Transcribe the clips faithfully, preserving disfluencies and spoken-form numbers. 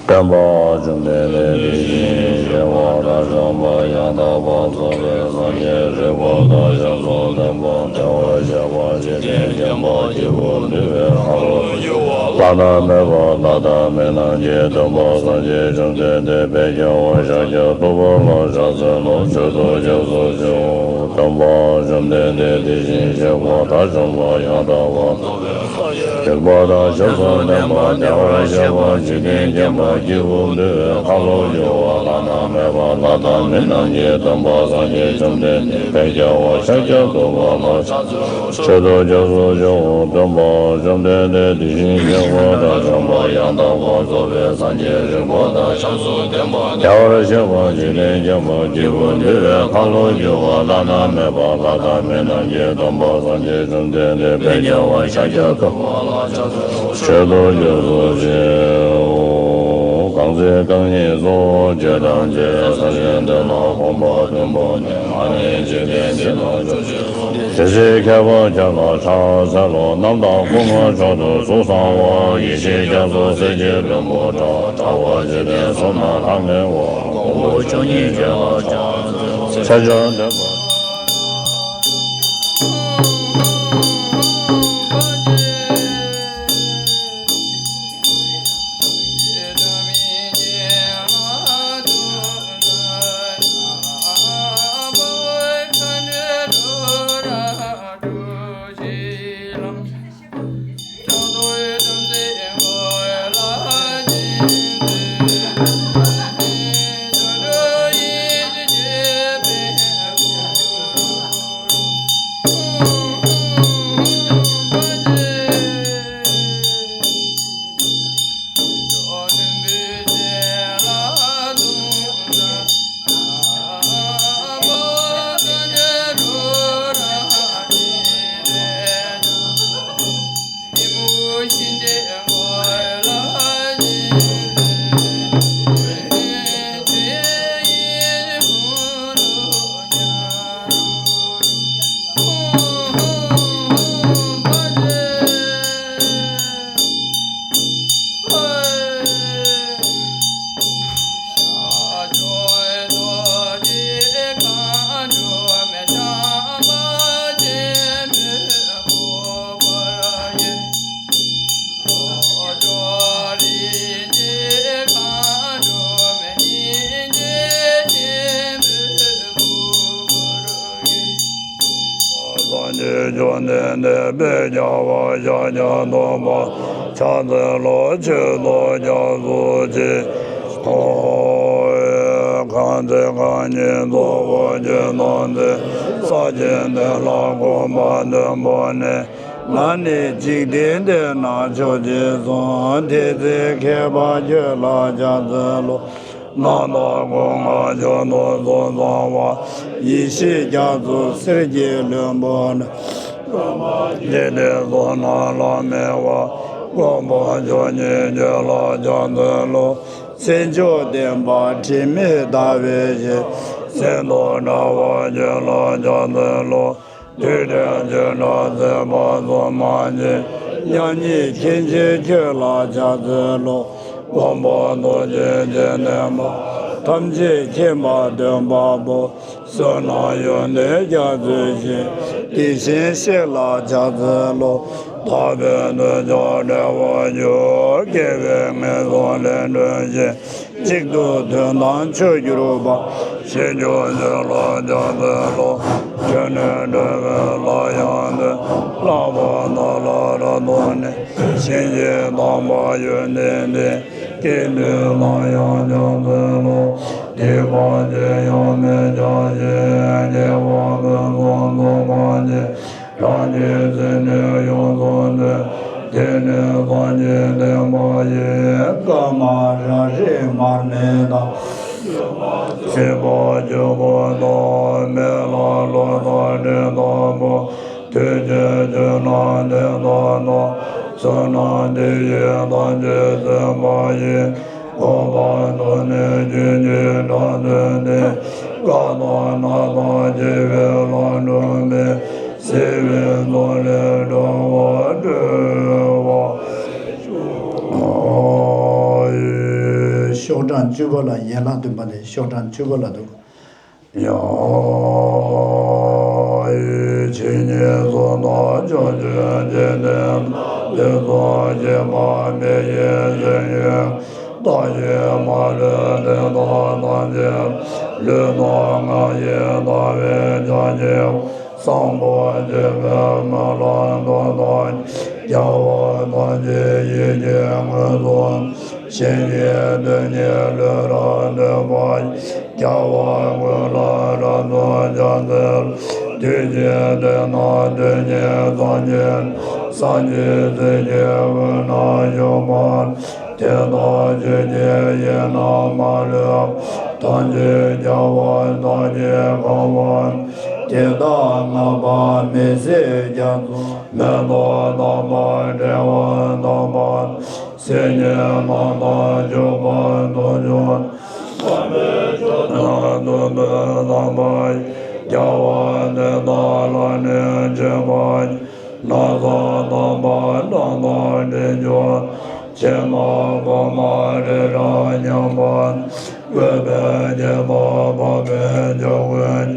སྟོན་པ་བཅོམ་ལྡན་འདས་དེ་བཞིན་གཤེགས་པ་དང་བྱམས་པ་ཡང་དག་པར་རྫོགས་པའི་སངས་རྒྱས་རིག་པ་དང་ཞབས་སུ་ལྡན་པ་བདེ་བར་གཤེགས་པ་འཇིག་རྟེན་མཁྱེན་པ་སྐྱེས་བུ་འདུལ་བའི་ཁམས་ལ་བླ་ན་མེད་པ་ལྷ་དང་མི་རྣམས་ཀྱི་སྟོན་པ་སངས་རྒྱས་བཅོམ་ལྡན་འདས་དཔལ་རྒྱལ་བ་ཤཱཀྱ་ཐུབ་པ་ལ་ཕྱག་འཚལ་ལོ། མཆོད་དོ་སྐྱབས་སུ་མཆིའོ། སྟོན་པ་བཅོམ་ལྡན་འདས་དེ་བཞིན་གཤེགས་པ་དང་བྱམས་པ་ཡང་དག་པར་རྫོགས་པའི་སངས་རྒྱས་རིག་པ་དང་ཞབས་སུ་ལྡན་པ་བདེ་བར་གཤེགས་པ་འཇིག་རྟེན་མཁྱེན་པ་སྐྱེས་བུ་འདུལ་བའི་ཁམས་ལ་བཞུགས་པ་བླ་ན་མེད་པ་ལྷ་དང་མི་རྣམས་ཀྱི་སྟོན་པ་སངས་རྒྱས་བཅོམ་ལྡན་འདས་དཔལ་རྒྱལ་བ་ཤཱཀྱ་ཐུབ་པ་ལ་ཕྱག་འཚལ་ལོ། མཆོད་དོ་སྐྱབས་སུ་མཆིའོ། སྟོན་པ་བཅོམ་ལྡན་འདས་དེ་བཞིན་གཤེགས་པ་དང་བྱམས་པ་ཡང་དག་པར་རྫོགས་པའི་སངས་རྒྱས་རིག་པ་དང་ཞབས་སུ་ལྡན་པ་བདེ་བར་གཤེགས་པ་འཇིག་རྟེན་མཁྱེན་པ་སྐྱེས་བུ་འདུལ་བའི་ཁམས་ལ་བཞུགས་པ་བླ་ན་མེད་པ་ལྷ་དང་མི་རྣམས་ཀྱི་སྟོན་པ་སངས་རྒྱས་བཅོམ་ལྡན་འདས་དཔལ་རྒྱལ་བ་ཤཱཀྱ་ཐུབ་པ་ལ་ཕྱག་འཚལ་ལོ། མཆོད་དོ་སྐྱབས་སུ་མཆིའོ། གང་ཚེ་རྐང་གཉིས་སུ་སྤྱོད་དང་བྱེད། ས་གཞི་འདི་ལ་གོམ་པ་བདུན་བོར་ནས། མ་ནིང་འཇིག་རྟེན་འདི་ལ་སྐྱོབ་ཕྱིར་བཟུང་། དེ་ཚེ་མཁས་པ་ཁྱེད་ལ་ཕྱག་འཚལ་ལོ། རྣམ་དག་སྐུ་མངའ་མཆོག་ཏུ་གཟུགས་བཟང་བ། ཡེ་ཤེས་རྒྱ་མཚོ་གསེར་གྱི་ལྷུན་པོ་འདྲ། དྲ་བ་འཇིག་རྟེན་གསུམ་ན་ལྷང་ངེ་བ། མགོན་པོ་མཆོག་བརྙེས་ཁྱེད་ལ་ཕྱག་འཚལ་ལོ། མཚན་བརྗོད་འདོན་པ། སངས་རྒྱས་བཅོམ་ལྡན་འདས་དཔལ་རྒྱལ་བ་ཤཱཀྱ་ཐུབ་པ་ཕྱག་འཚལ་ལོ། མཆོད་དོ་སྐྱབས་སུ་མཆིའོ། གང་ཚེ་རྐང་གཉིས་སུ་འོ་སྐྱོད་དང་བཅས། ས་གཞི་འདི་ལ་གོམ་པ་བདུན་བོར་ནས། མ་ནིང་འཇིག་རྟེན་འདི་ན་ཕྱོགས་བཅུར་བཟུང་། དེ་ཚེ་མཁས་པ་ཁྱོད་ལ་ཕྱག་འཚལ་ལོ། རྣམ་དག་སྐུ་མངའ་མཆོག་ཏུ་གཟུགས་བཟང་བ། ཡེ་ཤེས་རྒྱ་མཚོ་གསེར་གྱི་ལྷུན་པོ་འདྲ། འཇིག་རྟེན་གསུམ་ན་ལྷང་ངེ་བ། མགོན་པོ་མཆོག་བརྙེས་ཁྱོད་ལ་ཕྱག་འཚལ་ལོ། མཚན་མཆོག་ལྡན་པ་དྲི་མེད་ཟླ་བའི་ཞལ། གསེར་མདོག་འདྲ་བ་ཁྱོད་ལ་ཕྱག་འཚལ་ལོ། དུས་མཐའི་ཆོས་གྲགས་མཛད་པ་གསུམ་མ་མཆིས། མཉམ་ཉིད་མཁྱེན་ཅིང་ཁྱོད་ལ་ཕྱག་འཚལ་ལོ། མགོན་པོ་རྡོ་རྗེ་འཆང་ནས་མར། ཐམས་ཅད་མཁྱེན་པ་སྟོན་པ་པོ། བསོད་ནམས་ཡོན་ཏན་རྒྱ་མཚོའི་ཞིང་། དེ་བཞིན་གཤེགས་ལ་ཕྱག་འཚལ་ལོ། དག་པའི་གདུལ་བྱ་བདེ་བར་གྱུར། དགེ་བའི་ངན་སོང་ལས་གྲོལ་ཞིང་། གཅིག་ཏུ་དོན་དམ་ཆོས་གྱུར་པ། ཞིང་སྐྱོང་མཆོག་ལ་ཕྱག་འཚལ་ལོ། འབྱོར་ནས་འགྲོ་བའི་ལམ་ཡང་སྟོན། བསླབ་པ་རྣམས་ལ་རབ་མཐོང་ནས། ཞིང་གཅིག་དམ་པ་ཡོན་ཏན་ལྡན། སྐྱེ་དུས་ལ་ཡང་ཕྱག་འཚལ་ལོ། སྡིག་པ་ཅི་ཡང་མི་བྱ་ཞིང་། དགེ་བ་ཕུན་སུམ་ཚོགས་པ་ཉིད། རང་གི་སེམས་ནི་ཡོངས་སུ་འདུལ། དེ་ནི་སངས་རྒྱས་བསྟན་པ་ཡིན། ཀ་མ་ར་རི་མར་མེ་དང་། སྲིད་པ་བཅུ་པོ་དང་། མི་ལ་ལོ་ཟླ་སྤྲེལ་ཟླ་བ། དུས་ཀྱི་ཆོས་རྣམས་དེ་དག་དང་། བསོད་ནམས་འདི་ཡིས་ཐམས་ཅད་གཟིགས་པ་ཡིས། འཁོར་བ་དང་ནི་ཆོས་ཀྱི་སྒྲ་ཐོས་ཏེ། རྒ་དང་ན་དང་འཆི་བའི་ལམ་བསྒྲུབས་ནས། སྲིད་པའི་མཚོ་ལས་འགྲོ་བ་སྒྲོལ་བར་ཤོག། ཤོག་གྲངས་བཅུ་པ་ལ། ཡན་ལག་བདུན་པ་ནས་ཤོག་གྲངས་བཅུ་པ་ལ་འདུག། ཡ་ཡི་ཇི་སྙེད་སུ་དག་ཕྱོགས་བཅུའི་འཇིག་རྟེན་དུས་གསུམ་གཤེགས་པ་མི་ཡི་སྤྱན་ཡོད་ལྟ་ཞིག་མ་ལུས་དེ་དག་ཐམས་ཅད་ལུས་དང་ངག་ཡིད་ལྟ་བའི་ཕྱག་རྒྱའི་བཟང་པོ་སྤྱོད་པའི་སྨོན་ལམ་མཐའ་དག་རྒྱལ་བ་ཐམས་ཅད་ཡིད་ཀྱིས་མངོན་སུམ་བཞེངས་ཤིང་གི་དོན་གཉིས་ལུས་རབ་སྟོན་པ། རྒྱལ་བ་ཀུན་ལ་རབ་ཏུ་ཕྱག་འཚལ། དུས་གཅིག་དེ་ན་དོན་གཉིས་སངས་རྒྱས་སངས་རྒྱས་སྲས་ཀྱི་དབུས་ན་བཞུགས་པ། དེ་དག་ཆོས་ཀྱི་དབྱིངས་རྣམས་མ་ལུས་པ། ཐམས་ཅད་རྒྱལ་བ་དག་གིས་གང་བ། དེ་དག་བསྔགས་པ་མི་ཟད་རྒྱ་མཚོ། མེ་ཏོག་དམ་པ་དྲི་བ་དམ་པ། སིལ་སྙན་རྣམས་དང་བྱུག་པ་དུག་མཆོག། བསམ་པའི་ཆོས་རྣམས་བདུད་རྩིས་དག་པ། རྒྱལ་བ་དེ་དག་ལ་ནི་མཆོད་པ། ན་བཟའ་དམ་པ་སྦྲང་དང་སྤྲིན་མཆོག། ཕྱེ་མ་ཕོ་མ་རི་རབ་མཉམ་པ། བཀོད་པའི་ཁྱད་པར་འཕགས་པའི་ཕྱོགས་ཀུན།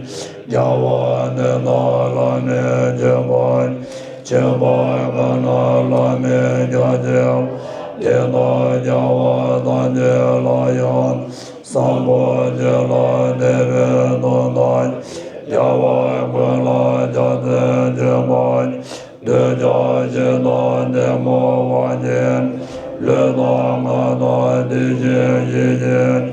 རྒྱལ་བ་དེ་དག་ལ་ནི་མཆོད་པ། མཆོད་པ་གང་རྣམས་བླ་མེད་རྒྱ་ཆེ་བ། དེ་དག་རྒྱལ་བ་ཐམས་ཅད་ལ་ཡང་། བཟང་པོ་སྤྱོད་ལ་དད་པས་བསྟོད་དང་། རྒྱལ་བ་ཀུན་ལ་ཕྱག་འཚལ་མཆོད་པ། འདོད་ཆགས་ཞེ་སྡང་གཏི་མུག་དབང་ཆེན། ལུས་དང་ངག་དང་དེ་བཞིན་ཡིད་བཞིན།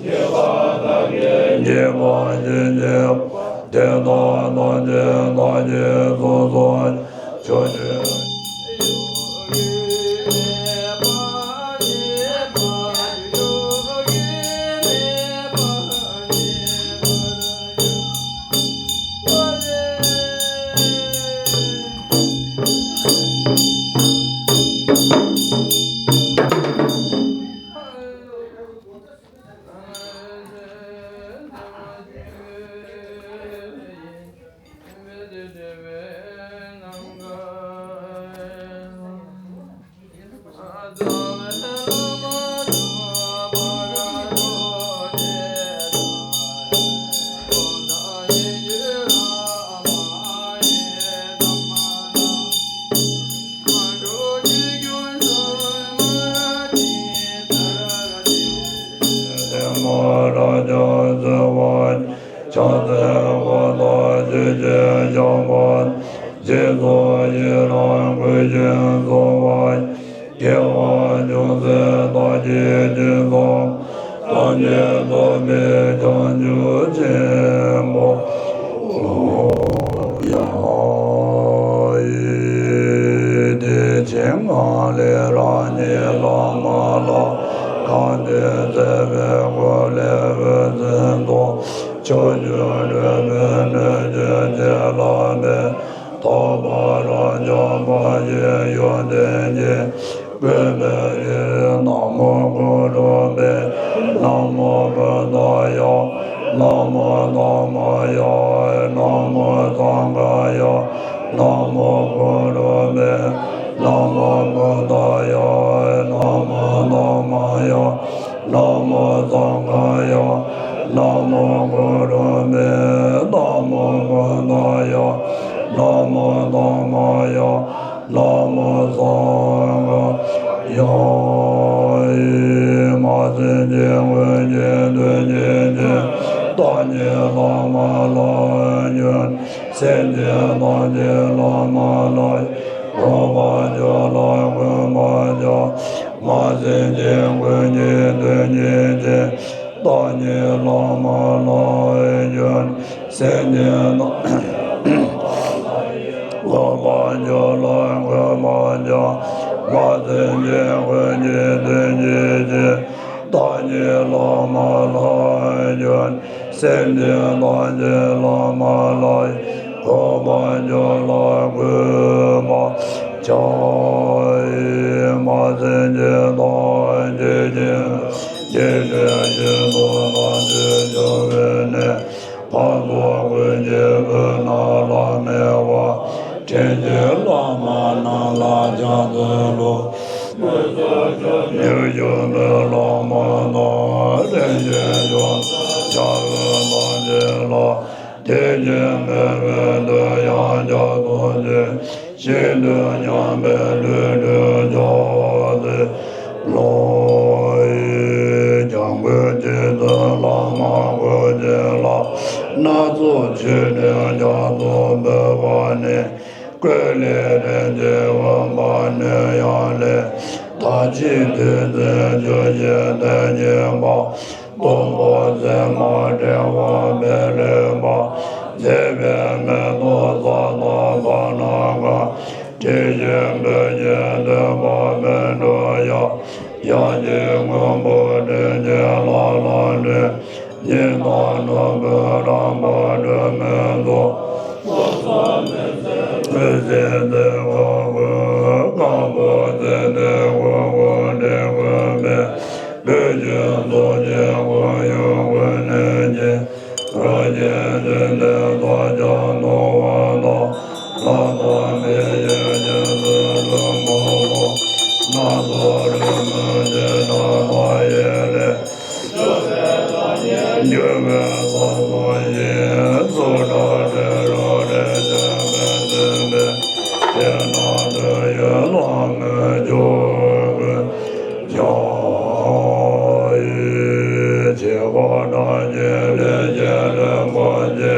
སྐྱེ་བ་བདག་གིས་བགྱིས་པ་ཇི་སྙེད་པ། དེ་དག་ཐམས་ཅད་བདག་གིས་སོ་སོར་ཆོས་ཀྱི། ཕྱག་འཚལ་བ་དང་ཆོས་ཀྱི་ཞགས་པ། རྗེས་སུ་ཡི་རང་བསྐུལ་ཞིང་གསོལ་བ། དགེ་བ་ཅུང་ཟད་བདག་གིས་ཅི་བསགས། ཐམས་ཅད་རྫོགས་པའི་བྱང་ཆུབ་ཆེན་པོ། ཡ་ཡི་དེ་ཕྱིར་ང་ལས་རང་ཉིད་བླ་མ་ལ། གང་འདུལ་མཛད་པའི་སྒོ་ལས་འོད་ཟེར་འཕྲོ། ཕྱོགས་བཅུར་སྤྲོས་པའི་སྣོད་བཅུད་ཀྱི་བླ་མས། ཐོབ་པ་རབ་འབྱམས་འཕགས་ཀྱི་ཡོན་ཏན་ཅན། བཀོད་པའི་ཕྱིར་ན་མོ་གུ་རུ་བྷྱཿ། ན་མོ་བུདྡྷཱ་ཡ། ན་མོ་དྷརྨཱ་ཡ། ན་མོ་སངྒྷཱ་ཡ། ན་མོ་གུ་རུ་བྷྱཿ། ན་མོ་བུདྡྷཱ་ཡ། ན་མོ་དྷརྨཱ་ཡ། ན་མོ་སངྒྷཱ་ཡ། ན་མོ་གུ་རུ་བྷྱཿ། ན་མོ་བུདྡྷཱ་ཡ། ན་མོ་དྷརྨཱ་ཡ། ན་མོ་སངྒྷཱ་ཡ། ཡ་ཡི་མ་སེམས་ཅན་ཀུན་གྱི་དོན་བྱེད་ཅིང་། བདག་ཉིད་བླ་མ་ལ་ཞུགས། སེམས་ཅན་ཐམས་ཅད་བླ་མ་ལ་ཡི། གོ་འཕང་མཆོག་ལ་འགོད་པར་བྱ། མ་སེམས་ཅན་ཀུན་གྱི་དོན་བྱེད་ཅིང་། བདག་ཉིད་བླ་མ་ལ་ཞུགས། སེམས་ཅན་ཐམས་ཅད་གོ་འཕང་མཆོག་ལ་འགོད་པར་བྱ། མ་སེམས་ཅན་ཀུན་གྱི་དོན་བྱེད་ཅིང་། བདག་ཉིད་བླ་མ་ལ་ཞུགས། སེམས་ཅན་ཐམས་ཅད་བླ་མ་ལ་ཡི། གོ་འཕང་མཆོག་ལ་འགོད་པར་བྱ་ཡི། མ་སེམས་ཅན་ཐམས་ཅད་ཀྱི། སྐྱེ་འཆི་གཞི་རྟོག་ཐམས་ཅད་སྐྱོབ་པའི་གནས། འཕགས་ཚོགས་ཀུན་གྱི་དབུས་ན་བླ་མེད་པ། དྲིན་ཅན་བླ་མ་རྣམས་ལ་ཕྱག་འཚལ་ལོ། ཡིད་བཞིན་དུ་བླ་མ་དང་། རིན་ཆེན་ཕྱག་འཚལ་ཕྱག་འཚལ་ལ། དེ་བཞིན་གཤེགས་པའི་མཐུ་ཡང་བརྒྱ་སྟོང་ཕྱིར། ཤིན་ཏུ་མཉམ་པའི་ལུས་སྤྲུལ་ཕྱག་འཚལ་ལོ། ཡེ་སྐྱབས་མགོན་རྗེ་བཙུན་བླ་མ་འགོག་བྱེད་ལ། སྣ་ཚོགས་མཆོད་སྤྲིན་རྒྱ་མཚོ་འབུལ་བར་ནི། བཀོད་ལས་རིན་ཆེན་འོད་འབར་སྣོད་ཡངས་ལས། དག་ཕྱིར་བདུད་རྩི་ཆུ་བཞིན་ཐིབས་གཤེར་མ། སྟོང་པ་སེམས་དཔའ་ཕྲེང་བ་སྤེལ་ལེགས་པ། མཛེས་པའི་མེ་ཏོག་ས་དང་བར་སྣང་གང་། དྲི་ཞིམ་བུ་བཞིན་ཐོད་པ་སྨིན་གྲུབ་ཡང་། ཡང་ཅིག་སྔོན་པོ་དྲི་ཞིམ་ལ་ལ་སྤྲོད། ཉི་ཟླ་ནོར་བུ་རང་འབར་སྒྲོན་མེ་མཚོ། འོད་ཟེར་འདི་ཁ་ཀུན། སྐམ་པོ་ཚེ་འདི་ཁོལ་ཁོལ་དྲི་ཀུན་འབེབས། བུ་ཆུང་ཚོགས་ཀྱི་ཁོར་ཡུག་ཀུན་ནས་སྐྱེ། རང་བཞིན་ཆོས་ལྡན་ཕྱག་རྒྱ་གཏོང་བ་དང་། ལྷ་དང་མིའི་ཡུལ་གྱི་ཚུལ་དུ་འཁོར་བ། སྣ་ཚོགས་རོལ་མོའི་རྗེས་འབྲང་དང་ཡི་ལས། འགྱུར་བའི་ས་དང་ཞིང་། སུ་དག་འདྲེན་རབ་རིམ་བྱོན་པའི་བསྟན་པའི། ཞིང་རྣམས་དུ་ཡོད་ལྷ་མོའི་ཕྱོགས་ཀུན། ཕྱག་འཚལ་ལོ། ཆེ་དགུ་སྒྲ་གཅན་ལས་བྱུང་རིན་པོ་ཆེ།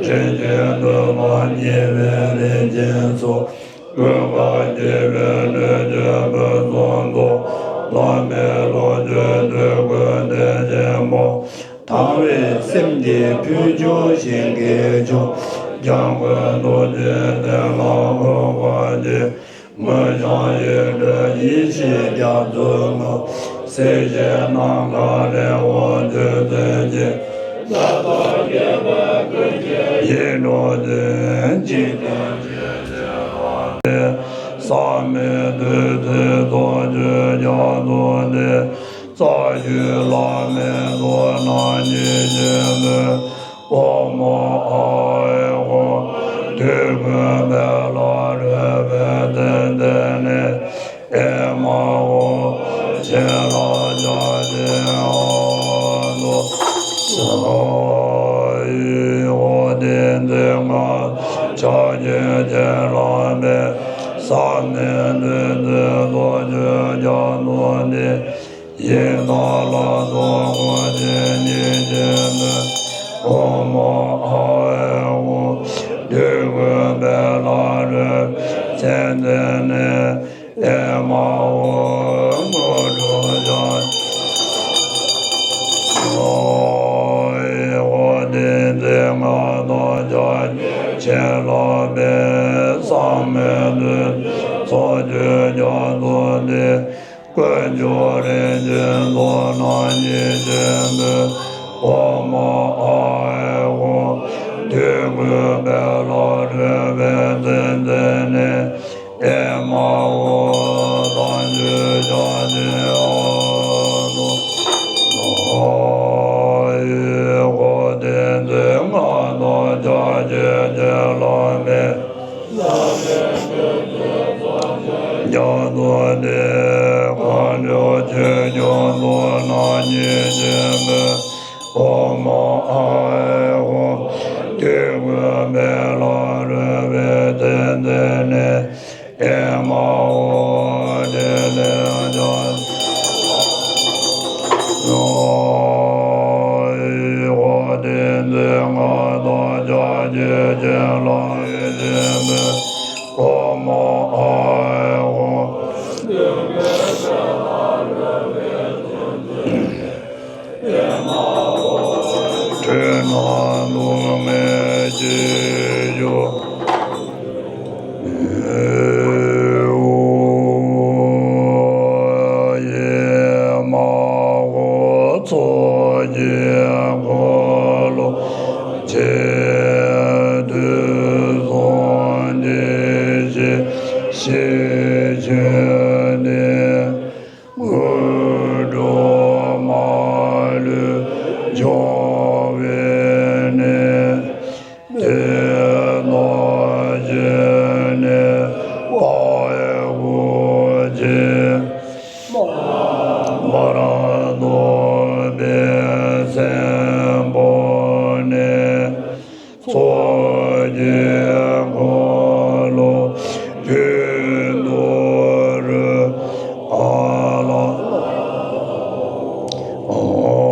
དྲིན་ཅན་དུ་མ་མཉེས་པའི་རིན་ཆེན་མཚོ། ཀུན་དགའ་བརྒྱུད་པའི་སྣོད་བཅུད་ཕུན་སུམ་ཚོགས། བླ་མེད་ལོངས་སྤྱོད་དུས་ཀུན་བདེ་ཆེན་པོ། དང་བའི་སེམས་ཀྱི་ཕུལ་བྱུང་ཞིང་གི་མཆོག། སྐྱབས་མགོན་རྡོ་རྗེ་གདན་ལ་འོད་དཔག་ཅིང་། མངོན་བྱང་ཡེ་གྲོལ་ཡེ་ཤེས་རྒྱ་མཚོའི་ངོགས། སྲིད་ཞིའི་ནམ་མཁའ་ལས་དབང་ཕྱུག་མཚན་ཅན། ཡིད་འཕྲོག་ཅན་འཇིག་རྟེན་ཆོས་ཀྱི་ལྷ། བསམ་མེད་བདུད་རྩིའི་ཚོགས་ཀྱི་རྒྱ་མཚོ་འདི། རྩ་བརྒྱུད་བླ་མའི་ཚོགས་རྣམས་ཉིད་ཀྱིས་མོས། ཨོཾ་ཨཱཿཧཱུྃ། དུས་ཀུན་དཔལ་ལ་རོལ་པའི་རྟེན་འདི་ནི། ཨེ་མ་ཧོ། ཁྱེད་ལ་ཕྱག་འཚལ་ལོ། ཨོཾ་བདེན་བརྫུན་སྔགས་ཕྱག་རྒྱའི་རྒྱན་ལ་འབད། བསམ་མེད་བདུད་རྩིའི་ཚོགས་ཀྱི་རྒྱ་མཚོ་འདི། ཡི་དྭགས་ལྷ་ཚོགས་འཁོར་བཅས་ཉིད་ཀྱིས་མོས། ཨོཾ་ཨཱཿཧཱུྃ། དུས་ཀུན་དཔལ་ལ་རོལ་པའི་རྟེན་འདི་ནི། ཨེ་མ་ཧོ། དངོས་གྲུབ་ཕྱག་འཚལ་ལོ། ཨོཾ་བདེན་བརྫུན་སྔགས་བཟླས་ཕྱག་རྒྱའི་རྒྱན་ལ་འབད། བསམ་མེད་བདུད་རྩིའི་ཚོགས་ཀྱི་རྒྱ་མཚོ་འདི། དཀོན་མཆོག་རིན་ཆེན་ཚོགས་རྣམས་ཉིད་ཀྱིས་མོས། ཨོཾ་ཨཱཿཧཱུྃ། དུས་ཀུན་དཔལ་ལ་རོལ་པའི་རྟེན་འདི་ནི། ཨེ་མ་ཧོ། དམ་ཆོས་ཕྱག་རྒྱའི་རྒྱན་ལ་འབད། ཨོཾ་བདེན་བརྫུན་སྔགས་བཟླས་ཕྱག་རྒྱའི་རྒྱན་ལ་འབད། རྒྱ་མཚོ་འདི། དཀོན་མཆོག་ཆོས་སྐྱོང་ཚོགས་རྣམས་ཉིད་ཀྱིས་མོས། ཨོཾ་ཨཱཿཧཱུྃ། དུས་ཀུན་དཔལ་ལ་རོལ་པའི་རྟེན་འདི་ནི། ཨེ་མ་ཧོ། དེ་ལས་ཕྱག་འཚལ་ལོ། ཨོཾ་བདེན་བརྫུན་སྔགས་བཟླས་ཕྱག་རྒྱའི་རྒྱན་ལ་འབད། ཨོཾ་ཨཱཿཧཱུྃ། འཁྲུལ་སྣང་སྡུག་བསྔལ་ཞི་གྱུར། ཨེ་མ་ཧོ། ཚོགས་ཀྱི་འཁོར་ལོ་ཆེ། དུས་གསུམ་བདེ་གཤེགས་ཞི་ཁྱོད་ནི། དངོས་གྲུབ་མ་ལུས་འབྱུང་བའི་གནས། དེ་དག་ཞི་གནས་དཔའ་བོས་ཀྱང་། ཚོགས་ཀྱི་འཁོར་ལོ་རྒྱུན་དུ་རོལ། ཨ་ལ་ཨོ་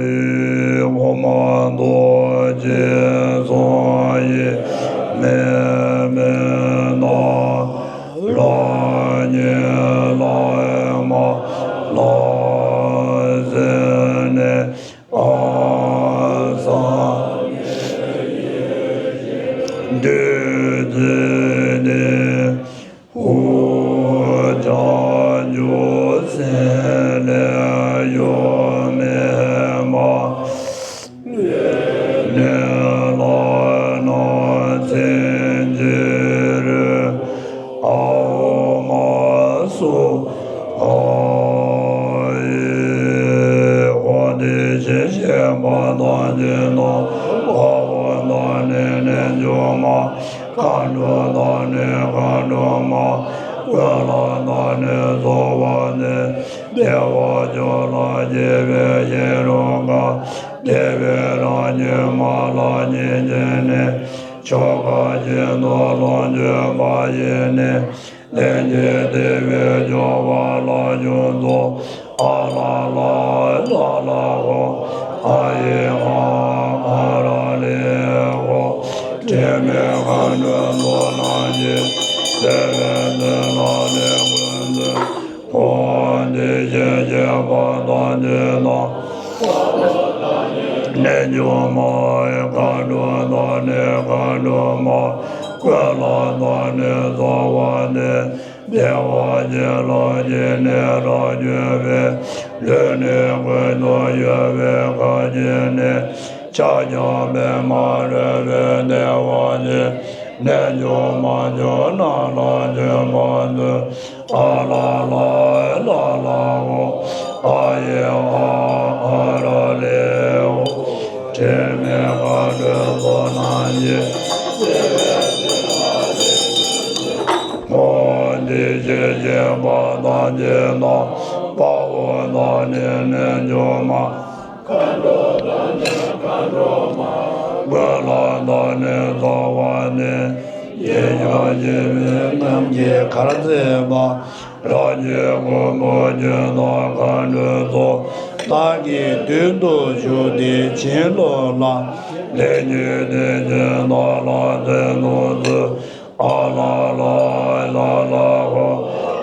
ཡི་གོ་མ་རྡོ་རྗེ་ཚོགས་ཡི་མེ་མེ་ན། ལ་ཉེ་ལ་མ་ལ་ཟེར་ནས། ཨ་ས་འདུས་ཚེ་འདི། ཧུ་ཅ་ཇུ་སེ་ལེ་ཡོ་མེ་མ། ནེ་ལ་ན་ཚེ་འཇིར། ཨོ་མ་སུ། ཨ་ཡེ། འོ་དེ་ཞེས་བཤད་པ་དང་ཅི་ན། དཔའ་བོ་དང་ནི་རྣལ་འབྱོར་མ། མཁའ་འགྲོ་དང་ནི་མཁའ་འགྲོ་མ། ཀུན་ལ་དང་ནི་གསོལ་བ་འདེབས། བདེ་བ་ཅན་ལ་སྐྱེ་བའི་ཤེས་རབ་དང་། བདེ་བའི་རང་བཞིན་མ་ལ་སྙིང་རྗེ་ནི། ཆོ་ག་བཞིན་དུ་ལོངས་སྤྱོད་པ་ཡི་ནི། ལྷན་ཅིག་བདེ་བའི་སྦྱོར་བ་ལ་ཞུགས་སོ། ཨ་ལ་ལ་ལ་ལ་ཧོ། ཨ་ཡེ་ཨ་ཨ་ར་ལེ་ཧོ། དྲི་མེད་མཁའ་འགྲོའི་ཚོགས་རྣམས་ཀྱིས། བདེ་བའི་མཛོད་ལ་ལེགས་བཀོད་མཛོད། འོ་དེ་ཞེས་བཤད་པ་དང་ཅི་ན། རྣལ་འབྱོར་མ། མཁའ་འགྲོ་དང་ནི་མཁའ་འགྲོ་མ། ཀུན་ལ་དང་ནི་གསོལ་བ་འདེབས། བདེ་བ་ཅན་ལ་སྐྱེ་གནས་རབ་གྱུར་པའི། ལུས་ནི་ཀུན་ཏུ་གཡོ་བའི་ཁ་ཅིག་ནི། ཕྱག་རྒྱ་པདྨ་རོལ་པའི་བདེ་བ་ཅན། རྣལ་འབྱོར་མ་ཆོས་རྣམས་ལ་སྤྱོད་པར་མཛོད། ཨ་ལ་ལ་ལ་ལ་ཧོ། ཨ་ཡེ་ཨ་ཨ་ར་ལེ་ཧོ། དྲི་མེད་མཁའ་འགྲོའི་ཚོགས་རྣམས་ཀྱིས། འོ་དེ་ཞེས་བཤད་པ་དང་ཅི་ན། དཔའ་བོ་དང་ནི་རྣལ་འབྱོར་མ། མཁའ་འགྲོ་དང་ནི་མཁའ་འགྲོ་མ། ཀུན་ལ་དང་ནི་གསོལ་བ་འདེབས། ཡེ་ཤེས་ཀྱི་རྣམ་རྒྱལ་གར་མཛད་པ། རབ་ཀྱི་མགོན་པོ་ཁྱོད་དང་མཁའ་འགྲོའི་ཚོགས། བདག་གིས་མདུན་དུ་ཞུགས་ཏེ་བྱིན་རློབས་ལ། ལས་ཀྱི་དེ་བཞིན་བདག་ལ་མཛད་དུ་གསོལ། ཨ་ལ་ལ་ལ་ལ་ཧོ།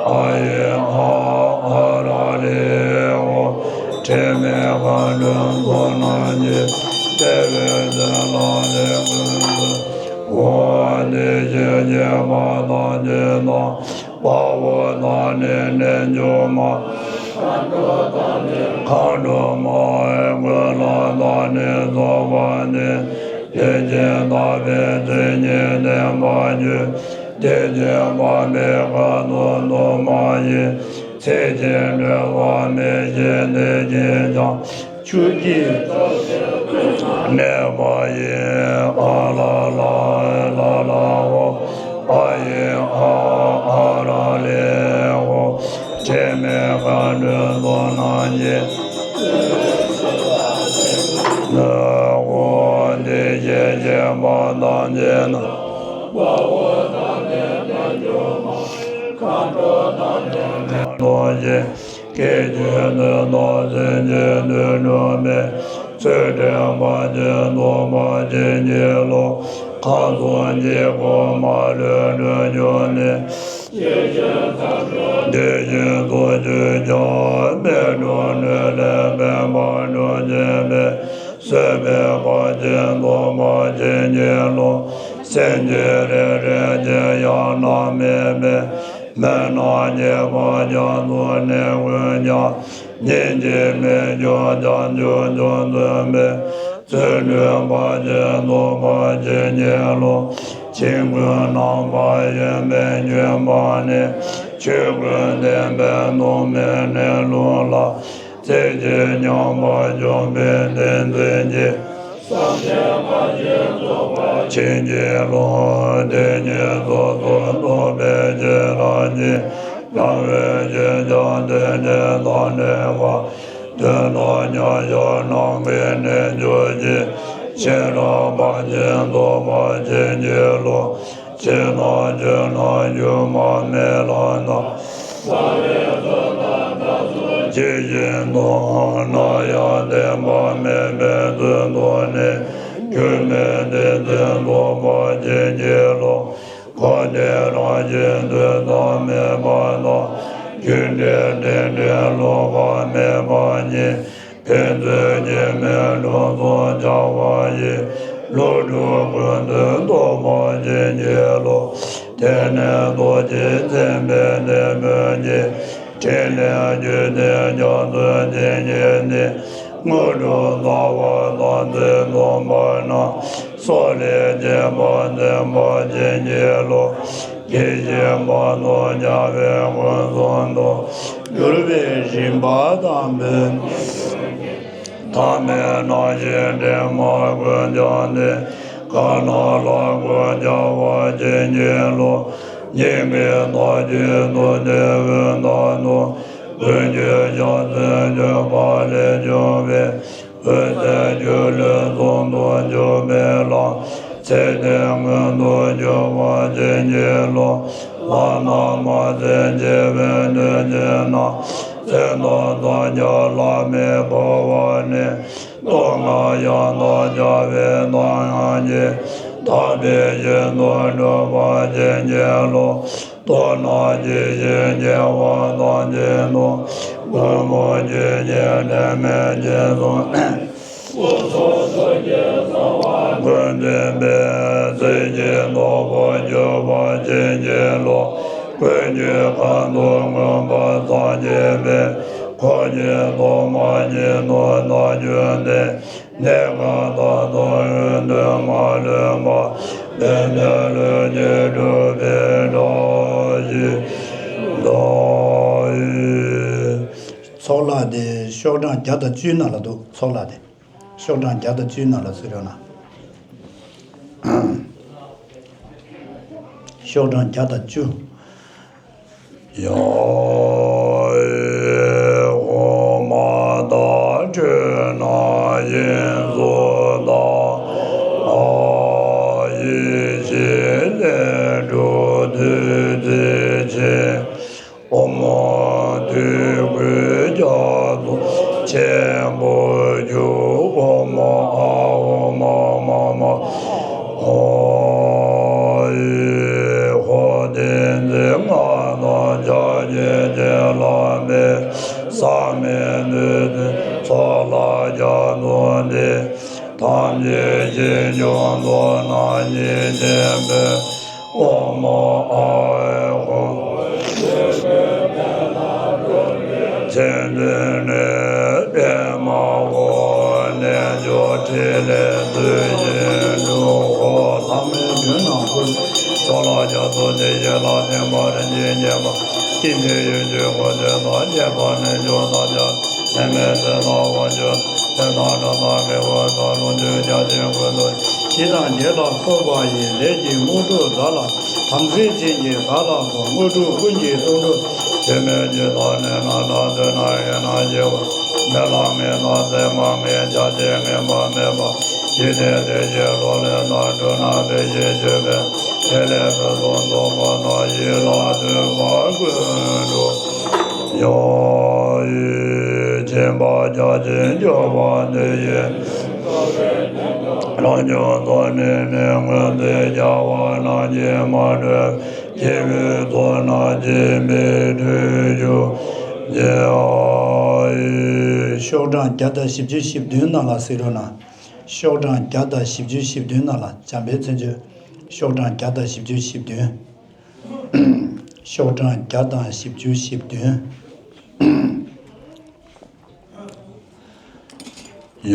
ཨ་ཡེ་ཨ་ཨ་ར་ལེ་ཧོ། དྲི་མེད་མཁའ་འགྲོའི་ཚོགས་རྣམས་ཀྱིས། བདེ་བའི་མཛོད་ལ་ལེགས་བཀོད་མཛོད། འོ་དེ་ཞེས་བཤད་པ་དང་ཅི་ན། དཔའ་བོ་དང་ནི་རྣལ་འབྱོར་མ། མཁའ་འགྲོ་དང་ནི་མཁའ་འགྲོ་མ། ཀུན་ལ་དང་ནི་གསོལ་བ་འདེབས། དེ་བཞིན་བདག་པོའི་མཚན་ཉིད་བསྟན་པར་བགྱི། དེ་བཞིན་དཔག་མེད་ཁ་དོག་དུ་མ་ཡིས། ཚེ་གཅིག་གྲོལ་བ་མི་ཤེས་དེ་སྐད་ཀྱང་། ཆུ་སྐྱེས་གནས་པ་ཡི། ཨ་ལ་ལ་ལ་ལ་ཧོ། ཨ་ཡེ་ཨ་ཨ་ར་ལེ་ཧོ། དྲི་མེད་མཁའ་འགྲོའི་ཚོགས་རྣམས་ཀྱིས། འོ་དེ་ཞེས་བཤད་པ་དང་ཅི་ན། མཁའ་འགྲོ་དང་ནི་མཁའ་འགྲོ་མ། སྐད་ཅིག་ཏུ་སྟོབས་ཆེན་གྱི་དུད་འགྲོ་མའི། ཚུལ་ཁྲིམས་ཕར་ཕྱིན་རྫོགས་པར་བྱིན་གྱིས་རློབས། ཁམས་གསུམ་དཀྱིལ་འཁོར་མ་ལུས་སྒྲོལ་གྱུར་ནས། དེ་བཞིན་ཕྱོགས་བཅུའི་ཀྱང་། མི་འགྲོ་ནོར་ལས་ཕན་པ་སྒྲུབ་བྱེད་པའི། བཟོད་པས་ཕར་ཕྱིན་རྫོགས་པར་བྱིན་གྱིས་རློབས། སེམས་ཅན་རེ་རེ་གྱི་ཡང་ན་མེད་པའི། མི་སྣང་ཉེས་པ་རྒྱ་མཚོ་ནི་ཀུན་ཀྱང་། སྙིང་རྗེའི་མིག་གིས་བྱང་ཆུབ་མཆོག་མཚོན་པའི། ཚུལ་ཁྲིམས་ཕར་ཕྱིན་རྫོགས་པར་བྱིན་གྱིས་རློབས། ཆོས་ཀུན་རྣམ་པར་གཡེང་བས་མྱོས་པ་ནི། ཆོས་ཀུན་བདེན་པས་རྟོག་མེད་གནས་ལུགས་ལ། ཚིག་གཅིག་ཉམས་པར་འཇུག་པའི་ཏིང་འཛིན་གྱིས། བྱིན་གྱིས་རློབས། དེ་ཉིད་སོ་སོར་རྟོག་པའི་ཕྱིར་རང་ཉིད། སྣང་བའི་ཕྱིར་ཀྱང་དེ་ཉིད་དང་འདྲེས་པ། དོན་དམ་མཉམ་བཞག་སྣང་བའི་གནས་གྱུར་ཅིག། ཤེས་རབ་ཕར་ཕྱིན་རྫོགས་པར་བྱིན་གྱིས་རློབས། ཇི་ལྟར་བཅོས་ན་སྒྱུ་མ་མེད་ལ་སྣང་། ཇི་བཞིན་དུ་སྣང་ཡང་བརྟེན་པ་མེད་པའི་ཚུལ་དུ་ནི། སྒྱུ་མའི་སྡེ་ཚན་རྫོགས་པར་བྱིན་གྱིས་རློབས། འཁོར་འདས་རང་བཞིན་དུས་མཐའ་མེད་པ་དང་། རྒྱུ་འབྲས་རྟེན་འབྲེལ་བསླུ་བ་མེད་པ་ཉིད། ཕན་ཚུན་སྐྱེ་མེད་གྲོགས་སུ་འཆར་བ་ཡི། ཀླུ་སྒྲུབ་ཀུན་འདུས་རྫོགས་པར་བྱིན་གྱིས་རློབས། དེ་ནས་རྡོ་རྗེ་འཛིན་པའི་སྡེ་དཔོན་གྱི། ཕྲིན་ལས་བརྒྱུད་ལྡན་རྒྱ་མཚོའི་བྱིན་གྱིས་ནི། དངོས་གྲུབ་རྩ་བ་དང་ཚིགས་གསུམ་པ་རྣམས། སོག་ལེའི་བྱེད་པ་འཛིན་པར་བྱིན་གྱིས་རློབས། དགྱེས་བཞིན་པ་དང་རྒྱལ་བའི་དབུས་གསུམ་དུ། གྱུར་པའི་སྦྱིན་པ་དམ་པའི། ཐ་མལ་སྣང་ཞེན་དྲི་མ་ཀུན་སྦྱངས་ཏེ། གང་སྣང་ལ་ཀུན་ཁྱབ་པར་བྱིན་གྱིས་རློབས། སྙིང་གའི་མཐའ་དཀྱིལ་དུ་ནི་འོད་མདངས་སྟོང་། ཀུན་གྱི་ཕྱག་མཚན་བརྗོད་པ་ལས་བྱུང་བའི། འོད་ཟེར་སྒྱུ་ལུས་ཟུང་དུ་འཇུག་པའི་ལམ། ཚེ་འདིའི་མངོན་དུ་གྱུར་པར་བྱིན་གྱིས་རློབས། ལམ་སྣ་མ་ཟིན་འཆི་བའི་གནོད་སྦྱིན་རྣམས། མཚན་དང་ཕྱག་རྒྱ་བླ་མེད་འཁོར་བ་ནས། སྟོབས་མངའ་ཡང་དག་རྒྱལ་བའི་གདངས་དབྱངས་ཀྱིས། ཐར་པའི་ཞིང་དུ་འགྲོ་བར་བྱིན་གྱིས་རློབས། མཐོང་སྣང་ཇི་བཞིན་རྒྱལ་བ་ཐམས་ཅད་དང་། ཀུན་རྨོངས་ཆོས་ཉིད་དྲི་མེད་རྒྱན་གསུམ། ཀུན་འདུས་པའི་ཚིག་བཞིན་རྟོགས་པར་གྱུར་པར་བྱིན་གྱིས་རློབས། ཀུན་གྱི་ཁམས་དུ་མངོན་པར་སངས་རྒྱས་པའི། འཁོར་གྱི་ཐོག་མ་ཉིད་དུ་བདག་གྱུར་ཏེ། གནས་སྐབས་མཐའ་དག་འོད་དུ་མ་ལུས་པ། དཔལ་ལྡན་ལྷུན་གྱིས་གྲུབ་པའི་གྲགས་ཤིག་ཏུ། ཚོགས་ལ་དེ་ཤོག་གྲངས་བརྒྱ་དང་བཅུའི་ནང་ལ་འདུག་ཚོགས་ལ་དེ་ཤོག་གྲངས་བརྒྱ་དང་བཅུའི་ནང་ལ་གཟིགས་རོགས་གནང་། ཤོག་གྲངས་བརྒྱ་དང་བཅུ། ཡ་ཧོ་མ་དྭ་ཕྲུག་རྣམས་ཡིན་སོ་ད། ཨ་ཡེ་ཤེས་ལས་གྲུབ་བདུད་རྩིའི་ཆས། ཨོཾ་དུས་ཀུན་རྒྱ་མཚོ་ཆེན་པོར་གྱུར། ཨོཾ་ཨཱཿཧཱུྃ་མ་མ་མ། ཨོཾ་ཨཱཿཧཱུྃ། ཧོ། བདུད་རྩི་ལྔ་དང་ཕྱག་རྒྱའི་རྒྱན་ལ་འབད། བསམ་མེད་བདུད་རྩིའི་ཚོགས་ལ་རྒྱ་མཚོ་འདི། ཐམས་ཅད་ཞིང་སྐྱོང་ཚོགས་རྣམས་ཉིད་ཅན་པའི། ཨོཾ་ཨཱཿཧཱུྃ། མཚན་བརྗོད་ནི་པདྨ་འོད། རྣལ་འབྱོར་ཕྲིན་ལས་ཚུལ་བཞིན་སྒྲུབ། ཧོ། ལྷ་མོའི་སྒྲོན་རྣམས་ཕུལ། ཚོགས་ལ་རྒྱ་མཚོ་འདི་ཡི་ལྷ། བསྟན་པ་རིན་ཆེན་རྒྱས་པ། ཏིང་འཛིན་ཡུལ་གྱི་འཁོར་ལོ་དང་། བཅས་པ་རྣལ་འབྱོར་དམ་ཅན། ཐོགས་མེད་ཚེ་དང་དབང་ཕྱུག་དེ་དག་གྲགས་དང་སྐལ་བ་དང་། ལོངས་སྤྱོད་རྒྱ་ཆེན་ཀུན་ཏུ། ཞི་དང་རྒྱས་ལ་སོགས་པ་ཡི། ལས་ཀྱི་དངོས་གྲུབ་བདག་ལ། དམ་ཚིག་ཅན་གྱིས་བདག་ལ་གསོལ། དངོས་གྲུབ་ཀུན་གྱི་དོན་གྲུབ། ཆོས་མེད་ཀྱི་དག་ནི་ནམ་དང་དུས་ན། ཡོད་ན་སྐྱེ་བ་མེད་ལ་ངེས་དང་། ཚད་མ་ངེས་ཆ་ཅན། ངེས་པ་མེད་པ། ཇི་སྲིད་བདེ་གཤེགས་འགྲོ་ལས་བསླངས། གྲུབ་ན་བདེ་གཤེགས་སྤྱོད་པའི། ཕྲིན་ལས་ཕུན་སུམ་ཚོགས་པ་དང་། ཞི་ལྷག་ཐོས་པ་ཀུན་འགྲུབ། ཡ་ཡེ་མཁྱེན་པ་རྒྱ་ཆེན་སྤྱོད་པ་འདི་ཡིས། རང་བྱུང་ཚོགས་ནི་ནི། སྔོན་ཚེ་རྒྱལ་བ་རྣམས་ཀྱིས་མ་གྲུབ། སྐྱེ་བོའི་ཚོགས་རྣམས་སྐྱེ་བའི་དུས་སུ། ཡ་ཡེ། ཤོག་གྲངས་བརྒྱ་དང་བཞི་བཅུ་ཞེ་བདུན་ནང་ལ་གཟིགས་རོགས་གནང་། ཤོག་གྲངས་བརྒྱ་དང་བཞི་བཅུ་ཞེ་བདུན་ནང་ལ། འཇམ་དཔལ་མཚན་བརྗོད། ཤོག་གྲངས་བརྒྱ་དང་བཞི་བཅུ་ཞེ་བདུན། ཤོག་གྲངས་བརྒྱ་དང་བཞི་བཅུ་ཞེ་བདུན། ཡ་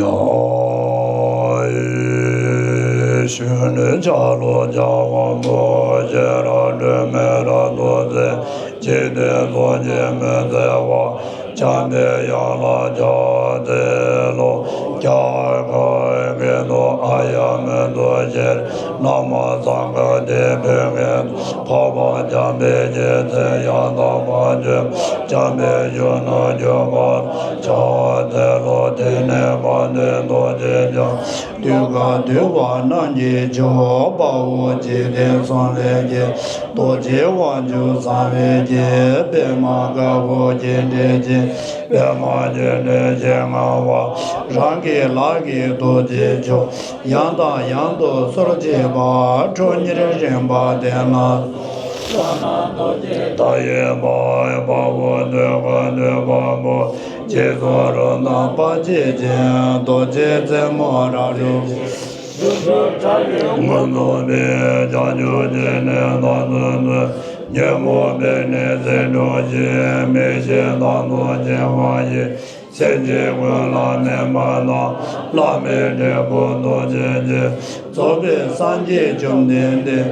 ཡེ། གཞོན་ནུའི་ཆ་ལུགས་འཇའ་འོད་འབར། ཤེས་རབ་སྒྲོན་མེ་རབ་ཏུ་གསལ། འཇིག་རྟེན་ཚོགས་ཀྱི་མུན་སེལ་བ། འཇམ་དཔལ་དབྱངས་ལ་ཕྱག་འཚལ་ལོ། རྒྱ་གར་སྐད་དུ། ཡང་མི་འདུ་ཤེས། བླ་མ་སངས་རྒྱས་དེ་བོད་ངན་འཕགས་པ་འཇམ་དཔལ་གྱི་ཚེ་ཡང་དག་པར་བརྗོད། འཇམ་དཔལ་གཞོན་ནུ་གྱུར་པར་བྱ། དེ་ལ་དེ་ནས་དཔལ་ལྡན་རྡོ་རྗེ་འཆང་། དུས་འཁོར་འདུལ་བ་རྣམས་ཀྱི་མཆོག་དཔའ་བོ་འཇིག་རྟེན་གསུམ་ལས་སྐྱེས། རྡོ་རྗེ་དབང་ཕྱུག་གསང་བའི་རྒྱལ། པདྨ་དཀར་པོ་རྒྱས་འདྲའི་སྤྱན། པདྨ་རྒྱས་འདྲའི་སྤྱན་མངའ་བ། རང་གི་ལག་གི་རྡོ་རྗེ་མཆོག་ཡང་དང་ཡང་དུ་གསོལ་བྱེད་པ། ཁྲོ་གཉེར་རིམ་པ་བསྟན་ལ། ལྷ་ནང་རྡོ་རྗེ་མཐའ་ཡས་པ། དཔའ་བོ་འདོད་དགུ་འདུལ་བ་པོ། རྗེས་སུ་རབ་དང་དཔའ་བྱད་ཅན། རྡོ་རྗེ་རྩེ་མོ་རབ་རུབ། མངོན་རྫོགས་པའི་བྱང་ཆུབ་ཀྱི་གནས་དང་བསྟུན་ཏོ། ཉོན་མོངས་པའི་ནད་ཟིལ་གྲོགས་ཀྱི། མི་ཤེས་དང་དུ་བྱེད་པ་ཡི། སེམས་ཅན་ཀུན་ལ་སྨན་པ་དང་། བླ་མའི་འབྲས་བུ་ཐོབ་བྱེད་ཀྱི། རྫོགས་པའི་སངས་རྒྱས་བཅོམ་ལྡན་འདས།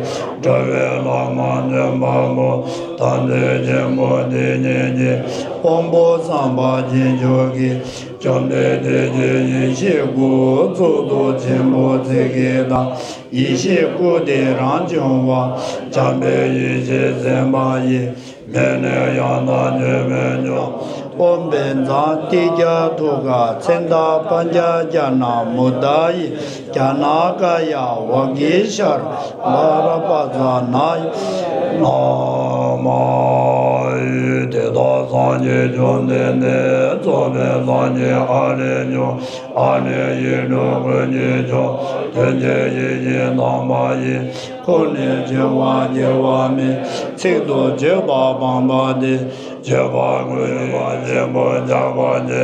འགྲོ་བའི་བླ་མ་སྟོན་པ་པོ། དམ་ཚིག་ཆེན་པོ་དེ་ཉིད་ཀྱི། དབང་པོ་བསམ་པ་རྗེས་འཇུག་གི། བཅོམ་ལྡན་འདས་ཀྱི་ཡེ་ཤེས་སྐུ། གཙུག་ཏོར་ཆེན་པོ་ཚིག་གི་བདག་ཡེ་ཤེས་སྐུ་དེ་རང་བྱུང་བ། འཇམ་དཔལ་ཡེ་ཤེས་སེམས་དཔའ་ཡི། མིང་ནི་ཡང་དག་བརྗོད་མི་ཁྱབ། ཨོཾ་བཛྲ་ཏཱིཿ་ཏུ་ཀ་ཚནྡ་པཉྩ་ཛྙཱ་ན་མུ་དྲ་ཡེ། ཛྙཱ་ན་ཀཱ་ཡ་ཝཱ་གི་ཤྭ་ར་བྷཱ་ར་པ་ཛ་ན་ཡེ་ནམ། དེ་ལྟར་སངས་རྒྱས་བཅོམ་ལྡན་འདས། རྫོགས་པའི་སངས་རྒྱས་ཨ་ལས་བྱུང་། ཨ་ནི་ཡིག་དྲུག་ཀུན་གྱི་མཆོག་དོན་ཆེན་ཡེ་ཤེས་དམ་པ་ཡི། ཁོང་ནི་འཆི་བ་སྐྱེ་བ་མེད། ཚིག་ཏུ་བརྗོད་པ་སྤངས་པ་སྟེ། བརྗོད་པ་ཀུན་བརྗོད་པ་ཆེན་པོ་ཆགས་པ་ཆེ།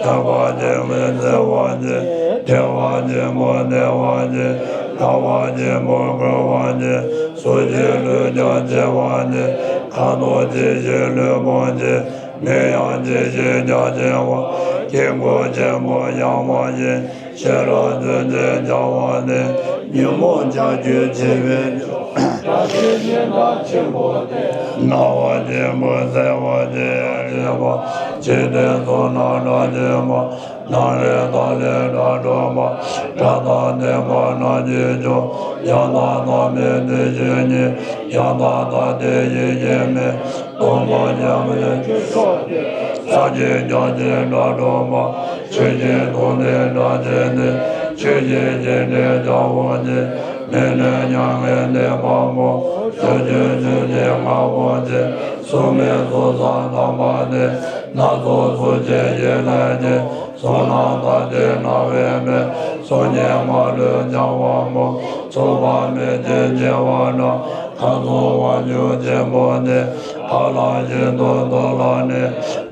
ཆགས་པ་ཆེན་པོ་བརྩེ་བ་ཆེ། བརྩེ་བ་ཆེན་པོ་བརྩེ་བ་ཆེ། དགའ་བ་ཆེན་པོ་མགུ་བ་ཆེ། གཟུགས་ཆེ་ལུས་ཀྱང་ཆེ་བ་ཆེ། ཁ་དོག་ཆེ་ཞིང་ལུས་པོ་ཆེ། མིང་ཡང་ཆེ་ཞིང་རྒྱ་ཆེ་བ། སྐྱེ་དགུ་ཆེན་པོ་ཡངས་པ་ཡིན། ཤེས་རབ་མཚོན་ཆེན་རྒྱས་པ་ནི། ཉོན་མོངས་ལྕགས་ཀྱུས་ཕྱེ་བའི་མཆོག་ལྕགས་ཀྱུའི་སྙན་གྲགས་ཆེན་པོ་སྟེ། སྣང་བ་ཆེན་པོ་གསལ་བ་ཆེ་ཡང་ཆེ་བ། འཇིག་རྟེན་གསུམ་ན་གྲགས་ཆེན་པ། སྣང་བའི་མཐའ་ལས་སྒྲ་སྒྲོགས་པ། སྒྲ་དང་ལྡན་པ་སྣང་བྱེད་མཆོག་ཡང་དག་དག་མེད་བདེ་གཤེགས་ཉིད། ཡང་དག་དག་སྟེ་ཡེ་ཤེས་མེ། སྟོང་པ་ཉམས་ལེན་ཆོས་མཆོག་སྟེ། ས་བཅུའི་རྒྱ་ཆེན་སྒྲ་སྒྲོགས་པ། ཆོས་ཀྱི་ཐུབ་བསྟན་སྒྲ་ཆེན་ཏེ། ཆོས་ཀྱི་རྒྱས་འབྲིང་རྒྱས་པ་ཆེ། མི་གནས་མྱ་ངན་འདས་པ་པོ། སྤྱོད་བརྒྱུད་ཆོས་ཀྱི་མངའ་འོག་ཆེ། གཟུགས་མེད་གཟུགས་བཟང་དམ་པ་སྟེ། སྣ་ཚོགས་གཟུགས་ཅན་ཡེ་ཤེས་ཀྱི། གཟུགས་སྣང་མཐའ་སྟེ་སྣང་བའི་མེ། གཟུགས་བརྙན་མ་ལུས་འཆར་བ་པོ། ཚུགས་པ་མེད་ཅིང་མཆེ་བ་འདྲ། ཁམས་གསུམ་དབང་ཕྱུག་ཆེན་པོ་སྟེ། ཐབས་ལ་ཤིན་ཏུ་མཐོ་ལ་ནི།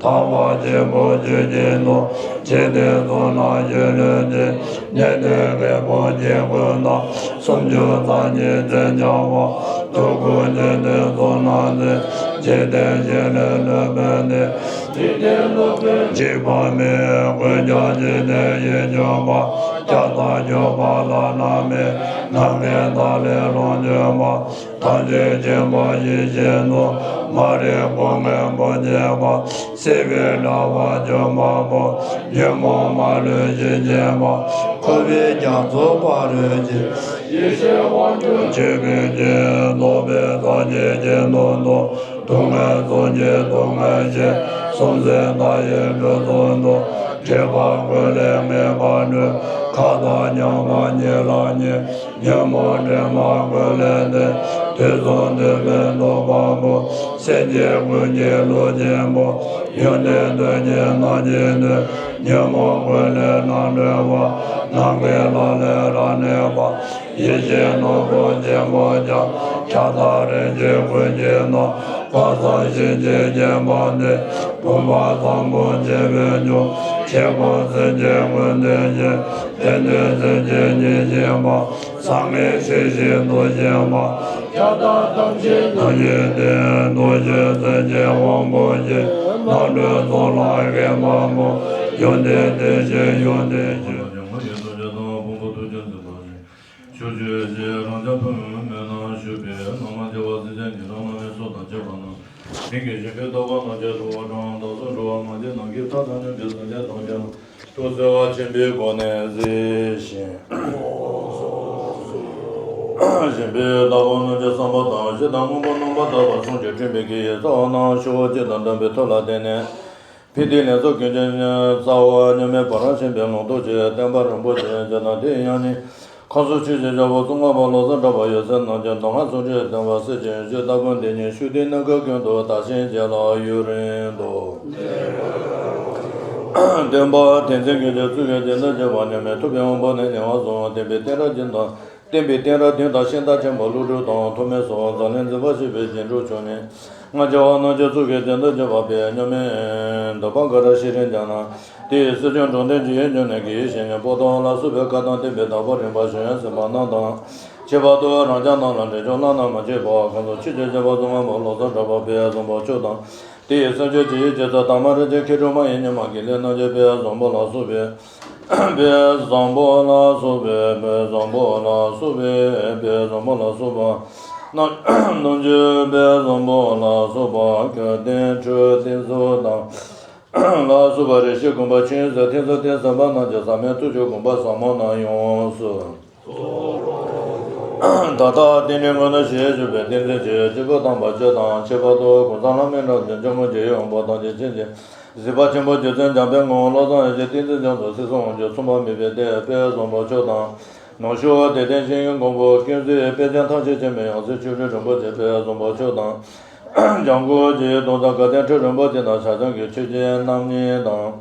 ཐར་པ་ཆེན་པོ་ཆོས་ཀྱི་མཐུ། འཇིག་རྟེན་གསུམ་ན་ཡོད་ལོས་ཅན། གནས་བརྟན་རྒད་པོ་སྐྱེ་དགུའི་བདག་སུམ་ཅུ་རྩ་གཉིས་མཚོན་འཆང་བ། སྟོང་སྐུ་འཇིག་རྟེན་གསུམ་ན་མཛེས། འཇིག་རྟེན་གཞན་ལས་ལྷག་པའི་གནས། འཇིག་རྟེན་སློབ་དཔོན་འཇིགས་པ་མེད། ཀུན་ཀྱང་འཇིག་རྟེན་ཡིད་ཆོས་པ། ཁྱབ་བདག་སྐྱོབ་པ་བླ་ན་མེད། ནམ་མཁའི་མཐའ་ལས་ལོངས་སྤྱོད་པ། ཐམས་ཅད་མཁྱེན་པ་ཡེ་ཤེས་མཚོ། མ་རིག་སྒོ་ངའི་བུ་བརྙེས་པ། སྲིད་པའི་དྲ་བ་འཇོམས་པ་པོ། ཉོན་མོངས་མ་ལུས་ཞི་བྱེད་པ། འཁོར་བའི་རྒྱ་མཚོ་ཕ་རོལ་ཕྱིན། ཡེ་ཤེས་དབང་ཕྱུག་ཆོས་ཀུན་གྱི། རྫོགས་པའི་སངས་རྒྱས་ཀྱི་མདུན་དུ། སྡུག་བསྔལ་གསུམ་གྱི་སྡུག་བསྔལ་ཞི། སུམ་ཅུ་མཐའ་ཡས་འབྲུ་གསུམ་དུ། སྒྲིབ་པ་ཀུན་ལས་ངེས་པར་གྲོལ། ཁ་དོག་མཉམ་པ་ཉིད་ལ་ཉེ། ཉོན་མོངས་དྲི་མ་ཀུན་ལས་འདས། དུས་གསུམ་འདུས་པའི་སྟོབས་དཔའ་བོ། སེམས་ཅན་ཀུན་གྱི་ཀླུ་ཆེན་པོ། ཡོན་ཏན་གདོས་བཅས་རྣམས་ཀྱི་གནས། ཉོན་མོངས་ཀུན་ལས་རྣམ་གྲོལ་བ། ནམ་མཁའི་ལ་ལས་རབ་གནས་པ། ཡེ་ཤེས་ནོར་བུ་ཆེན་པོ་ཀྱང་། ཁྱབ་བདག་རིན་ཆེན་ཀུན་གྱི་རྣམ། དཔག་བསམ་ཤིང་གཅིག་བརྒྱན་པ་འདི། བུམ་པ་བཟང་པོ་འབྱེད་པའི་མཆོག་ཆེན་པོ་སེམས་ཅན་ཀུན་བདེ་ཞིང་། དེ་ནས་སེམས་ཅན་ཉིད་སྦྱིན་པ། བཟང་ངན་ཆོས་བཞིན་དུ་ཞེན་པ། ཁྱབ་བདག་ཐམས་ཅད་ཐམས་ཅད་བདེ། འདུ་ཤེས་སེམས་ཅན་དབང་པོ་ཞི། རྣམ་གྲོལ་ཚོགས་ལ་རྒན་པ་མོ། ཡོན་ཏན་ལྡན་ཞིང་ཡོན་ཏན་ཞི། ཕྱོགས་བཅུའི་རྗེ་རང་རྒྱལ་ཕུན་སུམ་མེད་ན་བཞུགས་པའི། ནམ་མཁའ་རྒྱལ་བ་སྲས་བཅས་ཉི་ཁྲི་ལྷ་མོའི་ཚོགས་དང་བཅས་པ་རྣམས། དེང་གི་ཞིང་ཁམས་ཐོབ་པ་རྣམས་ཀྱི་ཐུ་བོ་དང་། བདག་སོགས་འགྲོ་བ་མ་སྐྱེས་ནམ་མཁའི་མཐའ་དང་མཉམ་པའི་སངས་རྒྱས་ཐམས་ཅད་ལ། ཐུགས་བརྩེ་བ་ཆེན་པོའི་སྒོ་ནས་གཟིགས་ཤིང་། ཞེན་པའི་བདག་པོ་རྣམས་ཀྱི་བསམ་པ་དང་། གཞི་དང་དངོས་པོ་རྣམ་པར་དག་པ་གསུམ་གྱིས་བསྐྲུན་པའི་གི་རྩ་བ་རྣམས་ཆུ་བོ་གཅིག་དང་ལྡན་པའི་ཐུགས་ལ་བརྟེན་ནས། ཕན་བདེའི་ལས་ཚོགས་ཀུན་གྱི་རྩ་བ་མཉམ་མེད་བུ་རམ་ཤིང་པའི་ལོངས་སྐུ་ཆེ་བསྟན་པ་རིན་པོ་ཆེ་ཇི་ལྟར་དེ་ཡང་ཉིད། ཁམས་གསུམ་ཆོས་ཀྱི་རྒྱལ་པོ་ཙོང་ཁ་པ་ལོ་ཙཱ་གྲགས་པ་ཡབ་སྲས་རྣམས་ཀྱི་གདམས་ངག་ཚུལ་ཁྲིམས་བསྟན་པ་གསེར་གྱི་གཞུ་ལྟ་བུ་འདི་ཉིད་ཤུགས་ལྡན་སྣ་ཁ་ཀུན་ཏུ་དར་ཞིང་རྒྱས་ལ་ཡུན་རིང་དུ། སྟོན་པ་དེ་མཚན་ཀུན་གྱི་གཙུག་གི་རྒྱན་དུ་བརྗོད་པ་མཉམ་མེད་ཐུབ་པའི་དབང་པོ་ནས་ཉེ་བར་བཟུང་བསྟན་པའི་བསྟན་རབ་བརྒྱུད་དང་། བསྟན་པའི་བསྟན་རབ་བདུན་དང་ཤིང་རྟ་ཆེན་པོ་ཀླུ་སྒྲུབ་དང་ཐོགས་མེད་སོགས་འཛམ་གླིང་འཛིན་པ་བཞི་པའི་རྗེས་འགྲོ་མཆོག་ནི། སྔར་བྱ་བ་རྣམས་ཀྱི་གཙུག་གི་རྒྱན་དུ་བརྗོད་པ་པས་མཉམ་མེད་འདོད་པ་ག་ར་ཤི་རིང་ཀྱང་ན། དེ་ཡི་སྲིད་སྐྱོང་འགྲོ་དོན་ཇི་ཡིན་འགྱུར་ནས་དགེ་བའི་བཤེས་གཉེན་པོ་ཏོ་ལ་སོགས་པའི་བཀའ་དང་བསྟན་པའི་བདག་པོ་རིམ་པ་བཞིན་ཟིན་པ་རྣམས་དང་། ཁྱད་པར་དུ་རང་ཅག་རྣམས་ལ་འབྲེལ་ལྕོགས་བླ་ན་མ་མཆིས་པ་ཁམས་གསུམ་ཆོས་ཀྱི་རྒྱལ་པོ་ཙོང་ཁ་པ་ལོ་ཙཱ་གྲགས་པ་དཔལ་བཟང་པོ་མཆོག་དང་། དེ་ཡི་སེམས་ཅན་ཇི་ཡི་རྗེས་སུ་དམ་པ་རིན་ཆེན་མཁས་གྲུབ་མ་ཡི་ཉི་མ་དགེ་ལེགས་རྣམ་རྒྱལ་དཔལ་བཟང་པོ་ལ་སོགས་པའི། དཔལ་བཟང་པོ་ལ་སོགས་པའི་དཔལ་བཟང་པོ་ལ་སོགས་པའི་དཔལ་བཟང་པོ་ལ་སོགས་པ། རྣམ་རྣམ་འགྱུར་དཔལ་བཟང་པོ་ལ་སོགས་པ་སྐལ་ལྡན་ཁྲི་སྟེང་སོགས་དང་། ལ་སོགས་པ་རེ་ཞིག་དགོངས་པ་ཆོས་ཟེར་ཐེག་ཚོ་ཐེག་ཟབ་པ་རྣམས་ཀྱི་ཟབ་མོའི་ཐུགས་ཀྱི་དགོངས་པ་ཟབ་མོ་རྣམས་ཡོངས་སུ། ད་ལྟ་དེང་འདིར་སྔོན་དུ་ཞལ་བཞུགས་པའི་བསྟན་འཛིན་གྱི་སྐྱེས་བུ་དམ་པ་སྤྱི་དང་ཁྱད་པར་དུ་གོང་ས་ལྷ་མིའི་འགྲམ་གྱི་འཇམ་མགོན་རྗེ་ཡི་དབང་པོ་དང་། རྗེ་བཙུན་གཟིགས་པ་ཆེན་པོ་རྗེ་བཙུན་འཇམ་དཔལ་དངོས་བློ་བཟང་ཡེ་ཤེས་བསྟན་འཛིན་རྒྱ་མཚོ་ཚེ་སྲོག་དབང་ཕྱུག་མཚུངས་པ་མེད་པའི་གཏེར་དཔལ་བཟང་པོ་མཆོག་དང་། ནུབ་ཕྱོགས་དད་ལྡན་ཞིང་གི་མགོན་པོ་ཀུན་གཟིགས་དཔལ་ཆེན་ཐམས་ཅད་མཁྱེན་པའི་ཡང་སྲིད་ཆོས་སྤྲུལ་རིན་པོ་ཆེ་དཔལ་བཟང་པོ་མཆོག་དང་། འཇམ་མགོན་རྗེ་རྡོར་གཙང་དགའ་ལྡན་ཁྲི་རིན་པོ་ཆེ་དང་། ཞང་ཞུང་གི་ཆོས་རྗེ་རྣམ་གཉིས་དང་།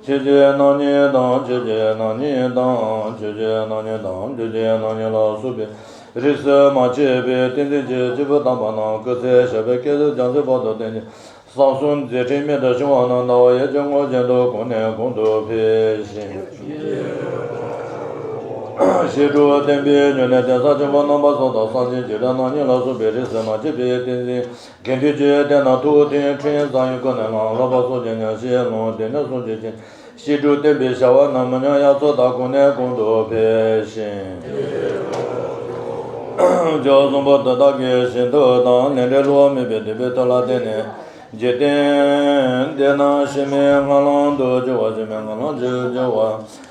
ཆོས་རྗེ་རྣམ་གཉིས་དང་། ཆོས་རྗེ་རྣམ་གཉིས་དང་། ཆོས་རྗེ་རྣམ་གཉིས་དང་། ཆོས་རྗེ་རྣམ་གཉིས་ལ་སོགས་པའི་རིས་སུ་མ་ཆད་པའི་བསྟན་འཛིན་གྱི་སྐྱེས་བུ་དམ་པ་རྣམས་སྐུ་ཚེ་ཞབས་པད་བསྐལ་དུ་རྒྱ་མཚོའི་བར་དུ་བརྟན་ཅིང་། གསང་གསུམ་མཛད་འཕྲིན་རྨད་དུ་བྱུང་བ་རྣམས་ཟླ་བ་ཡར་གྱི་ངོས་བཞིན་དུ་གོང་ནས་གོང་དུ་འཕེལ་ཞིང་། བཤད་སྒྲུབ་བསྟན་པའི་མྱུར་གནས་གདན་ས་ཆེན་པོ་རྣམ་པ་གསུམ་དང་། གསང་ཆེན་རྗེ་བྲག་རྣམ་གཉིས་ལ་སོགས་པའི་རིས་སུ་མ་ཆད་པའི་བསྟན་འཛིན་དགེ་འདུན་གྱི་སྡེ་རྣམས་ཐུགས་མཐུན་ཁྲིམས་གཙང་ཡིན་ཀུན་ནས་བསླབ་པ་སྲོལ་འབྱེད་ཉམས་བཞེས་ལུང་སྡེ་སྣོད་གསུམ་གྱི་ཆེད། བཤད་སྒྲུབ་བསྟན་པའི་བྱ་བ་རྣམས་མི་ཉམས་དབྱར་མཚོ་ལྟར་གོང་ནས་གོང་དུ་འཕེལ་ཞིང་། ཇོ་བཟང་པོ་འདི་དག་གི་ཞལ་མཐུ་དང་། ལས་འབྲས་བསླུ་བ་མེད་པའི་བདེན་པའི་མཐུ་ལ་བརྟེན་ནས། འཇིག་རྟེན་འདི་ན་གཞི་མེད་ངན་ལམ་དུ་སྦྱོར་བ། གཞི་མེད་ངན་ལམ་དུ་སྦྱོར་བ།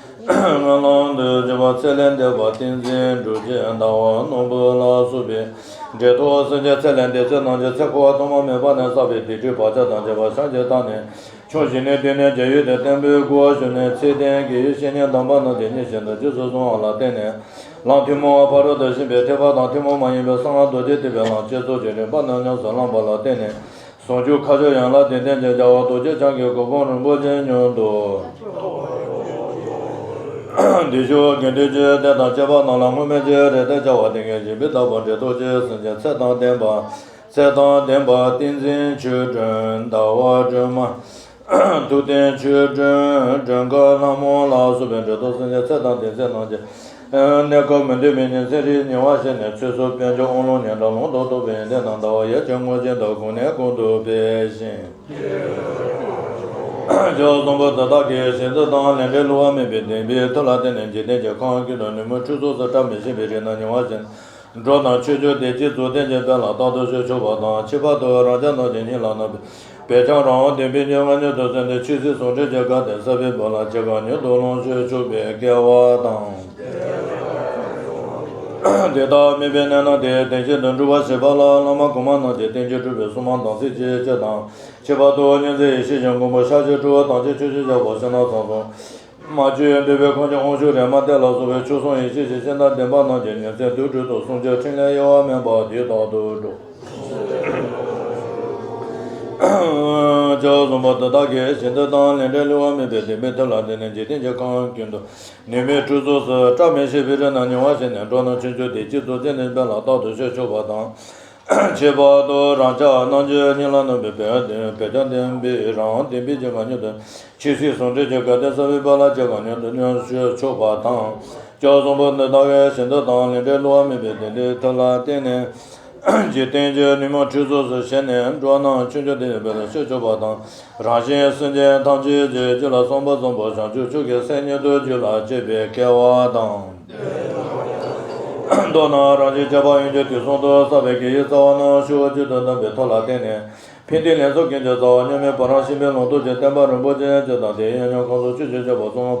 ངན་ལམ་དུ་སྦྱོར་བ་ཚད་ལས་འདས་པ་ཏིང་འཛིན་སྒྲུབ་བྱེད་ཟླ་བ་སྣམ་བུ་ལ་སོགས་པའི་འབྲས་རྟོག་སེམས་ཅན་ཚེ་ལས་འདས་ཚེ་རྣམས་ཀྱི་ཚེ་འཁོར་བ་ཐོག་མ་མེད་པ་ནས་བསགས་པའི་སྡིག་སྒྲིབ་བག་ཆགས་དང་བཅས་པ་བྱང་ཞིང་དག་ནས། ཆུང་ཞི་ནས་དུས་ནས་རྒྱ་ཡུལ་དུ་བསྟན་པའི་སྒོ་ཞུགས་ནས། ཚེ་བརྟན་དགེ་བའི་བཤེས་གཉེན་དམ་པ་རྣམས་ཀྱིས་མཉེས་བཞིན་དུ་རྗེས་སུ་བཟུང་བ་ལ་བརྟེན་ནས། ལམ་ཐུན་མོང་བ་ཕ་རོལ་ཏུ་ཕྱིན་པའི་ཐེག་པ་དང་། ཐུན་མོང་མ་ཡིན་པའི་གསང་སྔགས་རྡོ་རྗེ་ཐེག་པའི་ལམ་བསྐྱེད་རྫོགས་ཀྱི་རིམ་པ་རྣམས་ཉམས་སུ་བླངས་པ་ལ་བརྟེན་ནས། ཟུང་འཇུག་མཁའ་སྤྱོད་ཡན་ལག་བདུན་ལྡན་གྱི་རྒྱལ་བ་རྡོ་རྗེ་འཆང་གི་གོ་འཕང་རིན་པོ་ཆེ་མྱུར་དུ། བདེ་མཆོག་དགེ་འདུན་གྱི་སྡེ་དང་བཅས་པ་རྣམས་ལ་སྔོན་མེད་ཀྱི་རེ་ལྟོས་བྱ་བ་འདི་ཉིད་བཞེས་པའི་བདག་པོ་འབྲས་རྡོ་རྗེ་སེམས་ཅན་ཚེ་དང་ལྡན་པ། ཚེ་དང་ལྡན་པ་ཏིང་འཛིན་ཆོས་སྒྲོན་ཟླ་བ་སྒྲོན་མ། ཐུབ་བསྟན་ཆོས་སྒྲོན་སྒྲོན་དཀར་ལྷ་མོ་ལ་སོགས་པའི་འབྲས་རྡོག་སེམས་ཅན་ཚེ་དང་ལྡན་ཚེ་རྣམས་ཀྱི། གནས་སྐབས་མི་འདོད་པའི་ཉིན་མཚན་རེའི་ཉེ་བར་ཞི་ནས། ཚེ་སྲོག་དཔལ་འབྱོར་དབང་ལུང་ཉམས་དང་ལོངས་སུ་སྤྱོད་པའི་ཡོན་ཏན་རྣམས་ཟླ་བ་ཡར་གྱི་ངོས་བཞིན་དུ་གོང་ནས་གོང་དུ་འཕེལ་ཞིང་། ཇོ་བཟང་པོ་འདི་དག་གི་ཞལ་མཐུ་དང་། ལས་འབྲས་བསླུ་བ་མེད་པའི་བདེན་པའི་མཐུ་ལ་བརྟེན་ནས། འཇིག་རྟེན་གྱི་ཁམས་ཀུན་ཏུ་ནུབ་མོའི་ཁྲུས་གསོལ་ཟེར། བཀྲ་མི་ཤིས་པའི་རིགས་རྣམས་ཉེ་བར་ཞི། འགྲོ་རྣམས་ཆོས་སྤྱོད་བདེ་སྐྱིད་རྫོགས་ལྡན་གྱི་དཔལ་ལ་རྟག་ཏུ་སྤྱོད་ཆོག་པ་དང་། ཁྱད་པར་དུ་རང་ཅག་རྣམས་ཀྱི་སྙིང་ལ་བརྣག་པའི་བས་ཀྱང་རང་དབང་ལྡན་པའི་སྙིང་སྔ་སྨྱུག་ཏུ་སོན་ཏེ། ཆོས་སྲིད་ཟུང་འབྲེལ་གྱི་དགའ་སྟོན་ཟབ་པའི་བར་ལ། ཇི་སྐད་མྱུར་དུ་ལོངས་སྤྱོད་ཆོག་པའི་སྐལ་བ་དང་། དེ་ལྟར་དམིགས་པའི་གནད་རྣམས་དེ་བདེན་བཞིན་དུ་འགྲུབ་པར་བྱེད་པ་ལ། བླ་མ་གོང་མ་རྣམས་ཀྱིས་བསྟན་བཅོས་སྤྲུལ་པའི་སྲུང་མ་དམ་ཚིག་ཅེས་སྤྱི་དང་། ཁྱད་པར་དུ་སྙིང་ཐིག་ཡེ་ཤེས་ཀྱི་མགོན་པོ་ཤཱཀྱའི་སྤྲུལ་པ་དམ་ཅན་ཆོས་ཀྱི་རྒྱལ་པོ་ཕྱག་ན་བཟང་གསུམ། མ་བཅོས་འདུས་པའི་ཁམས་ཀྱི་དབང་ཕྱུག་རེ་མ་ཏི་ལ་སོགས་པའི་མཆོག་གསུམ་ཡེ་ཤེས་ཀྱི་སྤྱན་དང་ལྡན་པ་རྣམས་ཀྱིས་ཉིན་མཚན་དུས་དྲུག་ཏུ་གསུང་ཆོས་ཕྲིན་ལས་གཡོ་བ་མེད་པ་དུས་རྟག་ཏུ་སྒྲུབ། ཇོ་བཟང་པོ་འདི་དག་གི་ཞལ་མཐུ་དང་། ལས་འབྲས་བསླུ་བ་མེད་པའི་བདེན་པའི་མཐུ་ལ་བརྟེན་ནས། འཇིག་རྟེན་གྱི་ཁམས་ཀུན་ཏུ་ནུབ་མོའི་ཁྲུས་གསོལ་ཟེར། བཀྲ་མི་ཤིས་པའི་རིགས་རྣམས་ཉེ་བར་ཞི་ནས། འགྲོ་རྣམས་ཆོས་སྤྱོད་བདེ་སྐྱིད་རྫོགས་ལྡན་གྱི་དཔལ་ལ་རྟག་ཏུ་སྤྱོད་ཆོག་པ་དང་། ཁྱད་པར་དུ་རང་ཅག་རྣམས་ཀྱི་སྙིང་ལ་བརྣག་པའི་བས་ཀྱང་ལྡན་པའི་རང་དབང་ལྡན་པའི་རྒྱུད་ལ་མྱུར་དུ། ཆོས་སྲིད་ཟུང་འབྲེལ་གྱི་དགའ་སྟོན་ཟབ་པའི་བར་ལ། ཇི་སྐད་མྱུར་དུ་ལོངས་སྤྱོད་ཆོག་པ་དང་། ཇོ་བཟང་པོ་འདི་དག་གི་ཞལ་མཐུ་དང་། ལས་འབྲས་བསླུ་བ་མེད་པའི་བདེན་པའི་མཐུ་ལ་བརྟེན་ནས། འཇིག་རྟེན་གྱི་ནུབ་མོའི་ཁྲུས་གསོལ་ཟེར་བྱས་ནས། འགྲོ་རྣམས་ཆོས་སྤྱོད་བདེ་བའི་དཔལ་ལ་སྤྱོད་ཆོག་པ་དང་། རང་གཞན་སེམས་ཅན་ཐམས་ཅད་ཀྱི་རྒྱུད་ལ་བསམ་པ་བཟང་པོ་བྱང་ཆུབ་མཆོག་གི་སེམས་མྱུར་དུ་རྒྱུད་ལ་སྐྱེ་བའི་སྐལ་བ་དང་། མདོར་ན་རང་གཞན་གཅེས་པར་ཡོངས་ཀྱི་དུས་གསུམ་དུ་བསགས་པའི་དགེ་བའི་རྩ་བ་རྣམས་ཆུ་བོ་གཅིག་ཏུ་ལྡན་པའི་མཐུ་ལ་བརྟེན་ནས། ཕན་བདེའི་ལས་ཚོགས་ཀུན་གྱི་རྩ་བ་མཉམ་མེད་བུ་རམ་ཤིང་པའི་ལོངས་སྐུ་ཆེ་བསྟན་པ་རིན་པོ་ཆེ་སྤྱི་དང་། དེ་ཡི་ཡང་ཁམས་གསུམ་ཆོས་ཀྱི་རྒྱལ་པོ་ཙོང་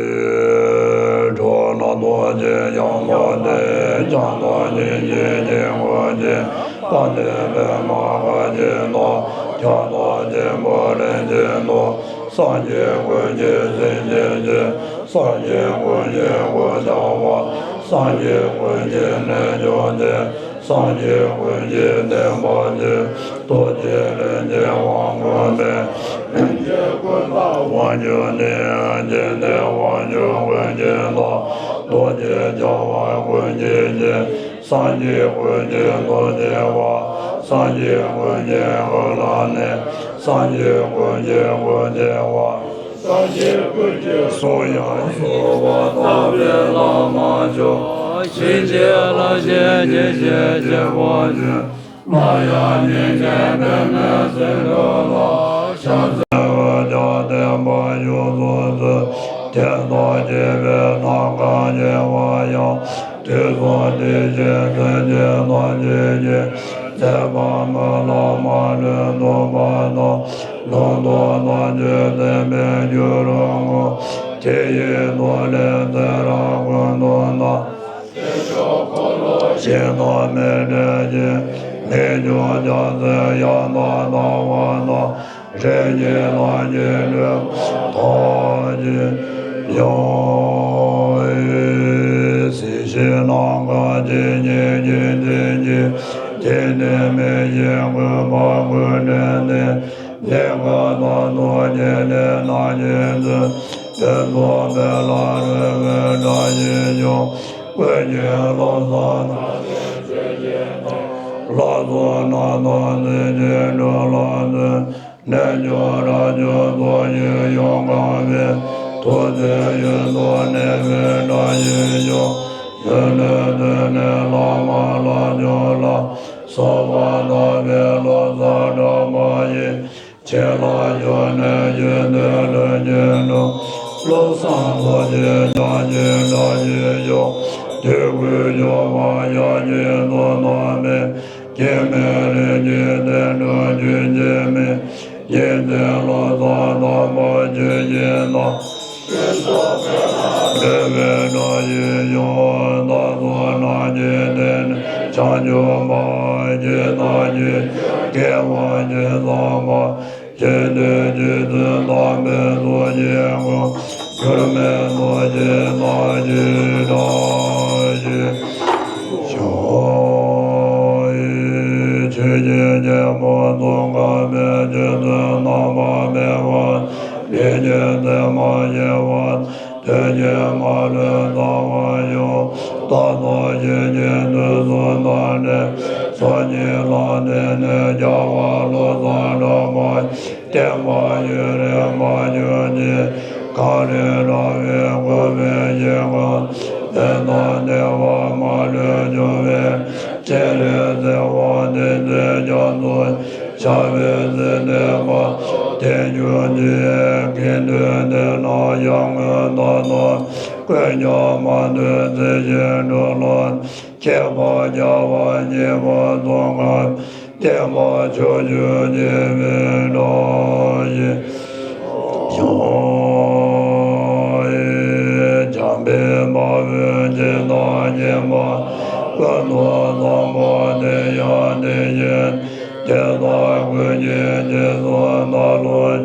གྲོགས་རྣམས་སྟོབས་ཀྱིས་ཡང་མ་བསྟེན། ཕྱག་ན་རིན་ཆེན་དཀྱིལ་འཁོར་གྱི། པད་ནི་པདྨ་གར་གྱི་མཐིལ། ཁྱབ་བདག་ཆེན་པོ་རིན་ཆེན་ཐོབ། སངས་རྒྱས་ཀུན་གྱི་སྲས་ཆེན་གྱི། སངས་རྒྱས་ཀུན་གྱི་གོ་ཆ་བ། སངས་རྒྱས་ཀུན་གྱི་རྣལ་འབྱོར་ཆེ། སངས་རྒྱས་ཀུན་གྱི་བསྟན་པ་ཆེ། རྡོ་རྗེ་རིན་ཆེན་དབང་བསྐུར་མའི། རིན་ཆེན་སྐུ་ལྟར་དབང་བསྒྱུར་ནས། རྗེ་བཙུན་དབང་ཕྱུག་ཀུན་གྱི་བདག་རྡོ་རྗེ་རྒྱལ་བ་ཀུན་གྱི་རྗེ། སངས་རྒྱས་ཀུན་གྱི་རྡོ་རྗེ་དཔལ། སངས་རྒྱས་ཀུན་གྱི་ཀུན་ལ་གནས། སངས་རྒྱས་ཀུན་གྱི་སྐུ་ཆེ་བ། སངས་རྒྱས་ཀུན་གྱི་གསུང་ཡང་གསུངས་པ། རྟོགས་པའི་བླ་མ་མཆོག །བྱིན་གྱིས་བརླབ་ཕྱིར་རྗེ་ཞེས་བྱ་བ་བྱོན། སླར་ཡང་སྙིང་གའི་པདྨའི་ཚལ་དུ་ལྷག །ཕྱག་འཚལ་ལོ་བརྒྱ་ལྡན་པ་བཞུགས་སུ་གསོལ། དེ་དག་བགྱིས་པའི་ཐབས་མཁས་ཆེ་བ་ཡང་། དུས་གསུམ་བདེ་གཤེགས་སེམས་ཅན་ཐམས་ཅད་ཀྱི། ནད་པ་མི་ལ་མ་ལུས་འདོམས་པ་དང་། ལུས་ངག་ཐམས་ཅད་བརྟན་པར་གྱུར་རོ་ངོ་། དེ་ཡི་མཐུ་ལས་ཚེ་རབས་ཀུན་ཏུ་ན། ཞིང་རྣམས་མི་འབྲལ་ཞིང་། ངེས་འབྱུང་རྒྱལ་སྲས་ཡང་དག་ལྟ་བ་དང་། རིམ་གྱིས་ལམ་གྱི་ལུས་ཐམས་ཅད་ཡང་། སྲིད་ཞིའི་ནམ་མཁའ་ཇི་སྙེད་ཀྱི་མཐའ་ཡས། དེ་ནས་མི་ཤེས་ཀུན་འཕགས་ཀུན་བྲལ་ནས། གནས་སྐབས་དང་ཐོག་ཉིད་ལས་སྣང་མཆེད་ཚུལ། ཕུན་ཚོགས་འཕེལ་ལ་རོལ་པའི་སྒྲ་ཆེན་ཞུ། ཀུན་གྱི་བློ་བཟང་ལྷ་སྲས་ཆོས་ཀྱི་ཐུགས། ལྷ་ཚོགས་རྣམས་དང་བརྩེ་ཆེན་སྒྲུབ་ལ་འཚལ། རྣལ་འབྱོར་རབ་འབྱམས་ཚོགས་ཀྱིས་ཡོངས་གང་བའི། ཐུགས་བརྩེ་ཡུལ་དུ་གནས་པའི་སྒྲ་ཆེན་ཞུ། ཡུལ་ལས་ཐོན་ནས་བླ་མ་ལྷ་མཆོག་ལ། སོགས་པ་བཏབ་པའི་བློ་བཟང་སྒྲོལ་མ་ཡི། ཆེ་ལ་ཞུགས་ནས་ཆོས་སྟོན་ལྷུན་གྱིས་གྲུབ། བློ་བཟང་ཚོགས་ཀྱིས་ཕྱག་བགྱིས་སྒྲ་ཆེན་ཞུ། དུས་ཀུན་བཞུགས་པ་ཡང་སྙིང་ཐུན་མོང་མེད། སྐྱེ་མེད་རིགས་ཀྱི་རྟེན་གྲུབ་རྒྱུད་འཆད་མེད། ཉི་ཟེར་བློ་བཟང་དམ་པ་ཆོས་ཀྱི་སྣང་། ཕུན་ཚོགས་འཕེལ་ལ་རོལ་པའི་སྒྲ་ཆེན་ཞུ། རྟ་ཟུར་རྣམས་ཀྱི་སྟེང་ནས་བྱང་ཆུབ་མ། སྐྱེ་དང་འཆི་སྐྱེ་བ་ཇི་ཙམ་པ། ཇི་སྲིད་ཇི་སྲིད་དམ་པའི་ཚོགས་ཀྱིས་བསྐོར། འགྱུར་མེད་ཐུགས་རྗེའི་སྣང་བཞིན་སྒྲ་ཆེན་ཞུ། ཆོས་ཀྱི་རྒྱལ་པོ་ཙོང་ཁ་པས་རྗེ་བཙུན་རྣམ་པར་སྨིན་པ། ལས་ཀྱི་མཚན་མ་ཞི་བ། དོན་གྱི་མ་ལུས་རྩ་བ་ཡི། རྟག་ཏུ་ཞིང་གི་དུས་སུ་བདག་འདྲེན། སོ་གཉིས་ལ་བརྟེན་ནས་རྒྱལ་བ་བློ་བཟང་གྲགས་པ། བསྟན་པ་ཡུན་རིང་མ་གྱུར་ཅིག །གངས་རི་བྲག་ཕུག་བཀོད་པའི་ཞིང་ཁམས། ཕན་དང་བདེ་བ་མ་ལུས་འབྱུང་བའི། སྤྱན་རས་གཟིགས་དབང་ལྡན་དུས་རྒྱ་མཚོ། ཞབས་པད་སྲིད་མཐའི་བར་དུ་བརྟན་གྱུར་ཅིག །དགེ་འདུན་སྡེ་རྣམས་ཡར་ངོའི་མཐའ་རྣམས། ཀུན་ཀྱང་མ་ཐུལ་རྩེ་ཞིང་འགྲོ་ལ། ཁྱད་པར་རྒྱལ་བ་ཉེ་བར་ཙོང་ཁ་པ། བསྟན་པ་ཕྱོགས་བཅུར་རྒྱས་པའི་སྒྲ་ཆེན་ཞུ། འཇམ་དཔལ་དཔའ་བོས་ཇི་ལྟར་མཁྱེན་པ། ཀུན་ཏུ་བཟང་པོ་དེ་ཡང་དེ་བཞིན་ཏེ། དེ་དག་ཀུན་གྱི་རྗེས་སུ་བདག་སློབ་ཅིང་།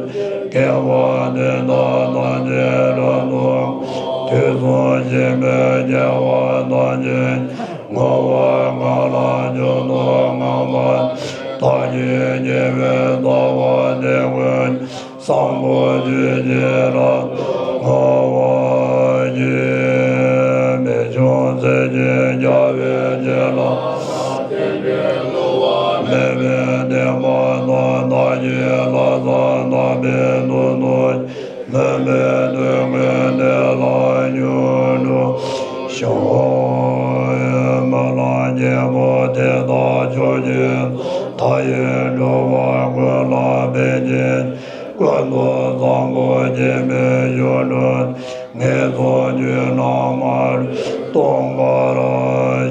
དགེ་བ་འདི་དག་ཐམས་ཅད་རབ་ཏུ་ དུས་གསུམ་གཤེགས་པའི་རྒྱལ་བ་ཐམས་ཅད་ཀྱི་ངོ་བོ་གང་ལ་བྱོན་དུ་མངའ་བ། བདག་གི་དགེ་བའི་རྩ་བ་དེ་ཀུན་བཟང་པོ་ཆོས་ཀྱི་རབ་ཏུ་བསྔོ་བ་ཡིས། རྨད་བྱུང་ཚེ་གཅིག་རྒྱལ་བའི་བྱིན་རླབས་མེད་པའི་བདེན་པ་དང་། བདག་གི་ལྷག་བསམ་དག་པའི་མཐུ་སྟོབས། མུན་པའི་དུས་ཀུན་དེ་ལ་མྱུར་འགྲུབ་ཤོག། སྨོན་ལམ་རྒྱལ་པོ་དེ་དག་མཆོག་གི་མཐའ་ཡས་འགྲོ་བ་ཀུན་ལ་ཕན་ཕྱིར། ཀུན་ཏུ་བཟང་པོ་སྐྱེ་མེད་བཞུགས་འགྲོ། ངན་སོང་རྒྱུད་ལ་མ་ལུས་སྟོངས་པར་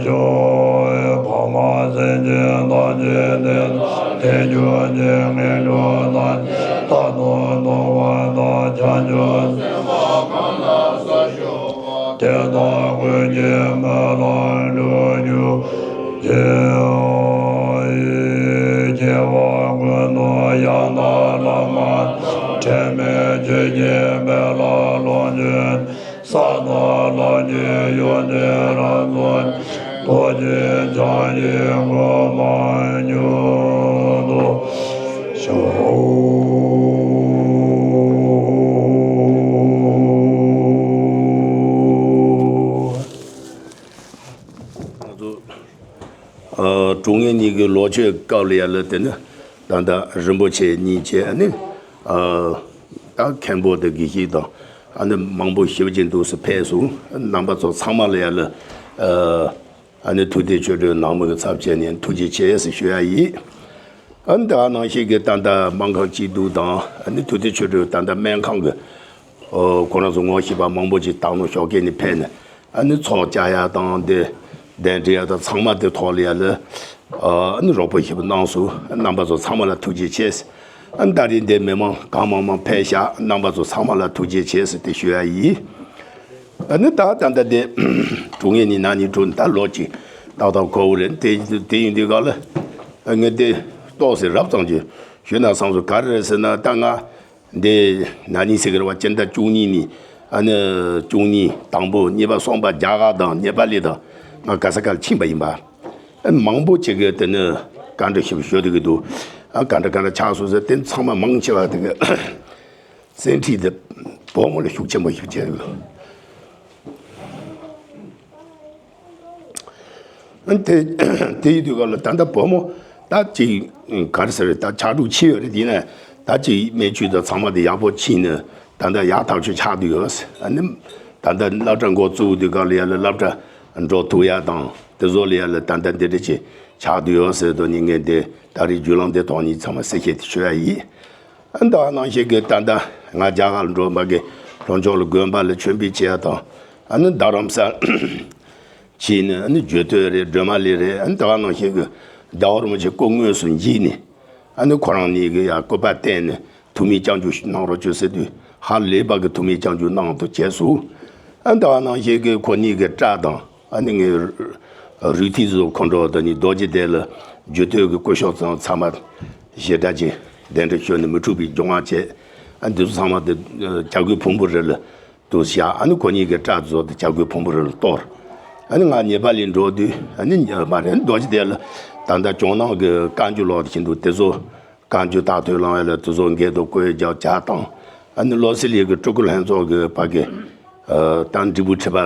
ཤོག། ཕ་མ་སེམས་ཅན་ཐམས་ཅད་དེ་དག་དེར་གྱུར་ཅིག་ངན་འགྲོ་དང་། མཐའ་ཐུག་ཐོབ་པ་དང་། བྱང་ཆུབ་སེམས་དཔའ་གང་ལ་སོགས་ཤོག་པ་དེ་དག་ཀུན་གྱི་སྨོན་ལམ་འགྲུབ་གྱུར་ཅིག། སྐྱེ་བ་ཀུན་ཏུ་ཡང་དག་བླ་མ་དང་། དྲན་མེད་ཆོས་ཀྱི་དཔལ་ལ་ལོངས་སྤྱོད། ས་དང་ལྷ་གཉིས་ཡོན་ཏན་རབ་རྫོགས། རྡོ་རྗེ་འཆང་གི་གོ་འཕང་མྱུར་ཐོབ་ཤོག། ང་ཚོ་ཨ་དྲུང་ངེད་གཉིས་ཀྱི་ལོ་མཆོད་སྐབས་ལ་ཡ་ལ་དེ་ནི་ད་ལྟ་རིན་པོ་ཆེ་གཉིས་བཅས་ཨ་ནི་ཨ་ད་མཁན་པོ་དང་དགེ་བཤེས་དང་ཨ་ནི་མང་པོ་ཞེ་པོ་ཅིག་འདུག་སེ་ཕེབས་སོང་། རྣམ་པ་ཚོ་ཚང་མ་ལ་ཡ་ལ་ཨ་ཨ་ནི་ཐུགས་བདེ་ཆོས་སྒྲོན་ནང་མི་གི་ཚབ་བྱས་ནས་ཐུགས་རྗེ་ཆེ་ཟེར་ཞུ་ཡ་ཡིན། ཨ་ནི་དེ་ག་ནང་བཞིན་གྱི་ད་ལྟ་སྨན་ཁང་སྐྱིད་སྡུག་དང་ཨ་ནི་ཐུགས་བདེ་ཆོས་སྒྲོན་ད་ལྟ་སྨན་ཁང་གི་ཨོ་ཁོ་རང་ཚོ་ངོ་ཤེས་པ་མང་པོ་ཅིག་དག་སྣང་ཞོགས་ཀས་ནས་ཕེབས་ནས་ཨ་ནི་ཚོགས་བཅར་ཡ་དང་དེ་གདན་འདྲེན་ཡ་དང་ཚང་མ་དེ་ཐོག་ལ་ཡ་ལ་ཨ་ནི་རོགས་པ་ཞེ་པོ་གནང་སོང་། རྣམ་པ་ཚོ་ཚང་མ་ལ་ཐུགས་རྗེ་ཆེ། ཨ་ནི་ད་རེས་འདི་མི་མང་གང་མང་མང་ཕེབས་ཤག། རྣམ་པ་ཚོ་ཚང་མ་ལ་ཐུགས་རྗེ་ཆེ་ཟེར་ཏེ་ཞུ་ཡ་ཡིན། ཨ་ནི་ད་ད་ལྟ་དེ་དྲུང་ངེད་གཉིས་ན་ནིང་དྲུང་ད་ལོ་གཅིག་ཏག་ཏག་འགོར་བ་རེད། དེ་དེ་ཡིན་དུས་ག་ལ་ངས་དེ་ཏོག་ཙམ་རབ་ཙམ་གྱི་ཞུས་ན་བསམ་སོང་། ག་རེ་རེད་ཟེར་ན་ད་ང་འདི་ན་ནིང་ཟེར་གི་རེད་བ། སྤྱི་ཟླ་བཅུ་གཉིས་ནས་ཨ་ནི་བཅུ་གཉིས་དང་པོ་གཉིས་པ་གསུམ་པ་རྒྱ་གར་དང་ནེ་པ་ལི་དང་ང་ག་ས་ག་ལ་ཕྱིན་པ་ཡིན་པ། ཨ་མང་པོ་ཅིག་གིས་དེ་ནི་བཀའ་འདྲི་ཞིབ་ཞུ་བསྡད་ཀྱི་འདུག། ཨ་ག་འདྲ་ག་འདྲ་ཆགས་སོང་ཟེར། དེ་ཚང་མ་མང་ཆེ་བ་དེ་གི་སེམས་ཁྲལ་དེ་བུ་མོ་ལ་ཤུགས་ཆེན་པོ་ཞིག་བྱས་འདུག། དེ་དེ་ཡིན་དུས་ག་ལ་ད་ལྟ་བུ་མོ་ད་ཅིག་ག་རེ་ཟེར། ད་ཆགས་འགྲོ་ཕྱིན་ཡོད་རེད། དེ་ཡིན་ན་ད་ཅིག་སྨན་བཅོས་དང་ཚང་མ་དེ་ཡག་པོ་ཕྱིན་ནས་ད་ལྟ་ཡག་ཐག་ཆོད་ཆགས་བསྡད་ཡོད། ཨ་ནི་ད་ལྟ་སློབ་གྲྭ་འགོ་བཙུགས་དུས་ག་ལ་ཡ་ལ་སློབ་གྲྭ་འགྲོ་ཐུབ་ཡ་དང་དེ་ཚོ་ལ་ཡ་ལ་ད་ལྟ་འདི་འདྲ་ཅིག་ཆགས་བསྡད་ཡོད་ཟེར་དུས་ནི་ངས་འདི་ད་རེས་བརྒྱུད་ལམ་འདི་ཐོག་ནས་ཚང་མ་གསལ་བཤད་དེ་ཞུ་ཡ་ཡིན། ཨ་ནི་ད་ག་ནང་བཞིན་གྱི་ད་ལྟ་ང་རྒྱ་གར་ལ་འགྲོ་བ་གི་ལྷོ་ཕྱོགས་ལ་དགོན་པ་ལ་མཆོད་འབུལ་བྱེད་ཡ་དང་། ཨ་ནི་རྡ་རམ་ས་ཕྱིན་ནས་ཨ་ནི་རྒྱུད་སྟོད་རེད། སྒྲོལ་མ་གླིང་རེད། ཨ་ནི་ད་ག་ནང་བཞིན་གྱི་རྒྱལ་བ་རིན་པོ་ཆེ་སྐུ་དངོས་སུ་མཇལ་ནས་ཨ་ནི་ཁོ་རང་གཉིས་ཀྱི་ཡ་སྐུ་པར་བསྟན་ནས་ཐུགས་སྨོན་སྐྱབས་འཇུག་གནང་རོགས་བྱོས་ཟེར་དུས་ཧ་ལས་པ་གི་ཐུགས་སྨོན་སྐྱབས་འཇུག་གནང་དུ་བྱས་སོང་། ཨ་ནི་ད་ག་ནང་བཞིན་གྱི་ཁོ་གཉིས་ཀྱི་སྐྲ་དང་། ཨ་ནི་ངའི་རུས་ཐིགས་སུ་ཁོང་ཁྲོ་དང་ནི་རྡོ་རྗེ་གདན་ལ་རྒྱུད་སྟོད་ཀྱི་སྐུ་ཞབས་ཚང་ཚང་མ་ཞེ་དྲག་ཅིག་གདན་འདྲེན་ཞུས་ནས་མི་འཁྲུགས་པའི་སྒྲུབ་ངག་བྱས། ཨ་འདི་ཚོ་ཚང་མ་དེ་བྱ་རྒོད་ཕུང་པོ་རི་ལ་དུ་བཞག། ཨ་ནི་ཁོ་གཉིས་ཀྱི་སྐྲ་རྫོགས་ཏེ་བྱ་རྒོད་ཕུང་པོ་རི་ལ་གཏོར། ཨ་ནི་ང་ཉེ་པ་ལ་འགྲོ་དུས་ཨ་ནི་མ་རེད། རྡོ་རྗེ་གདན་ལ་ད་ལྟ་ཇོ་ནང་གི་བཀའ་འགྱུར་ལོག་བཞིན་འདུག། དེ་ཚོ་བཀའ་འགྱུར་དག་ཐོས་བླང་ཡ་ལ་དེ་ཚོ་འགལ་དུ་བཀོད་རྒྱག་བྱ་དང་། ཨ་ནི་བློ་གསལ་གླིང་གི་སྤྲུལ་སྐུ་ལྷན་ཚོགས་ཀྱི་ཕ་གི་ད་འབྲས་བུ་ཁྲི་པ་ལ་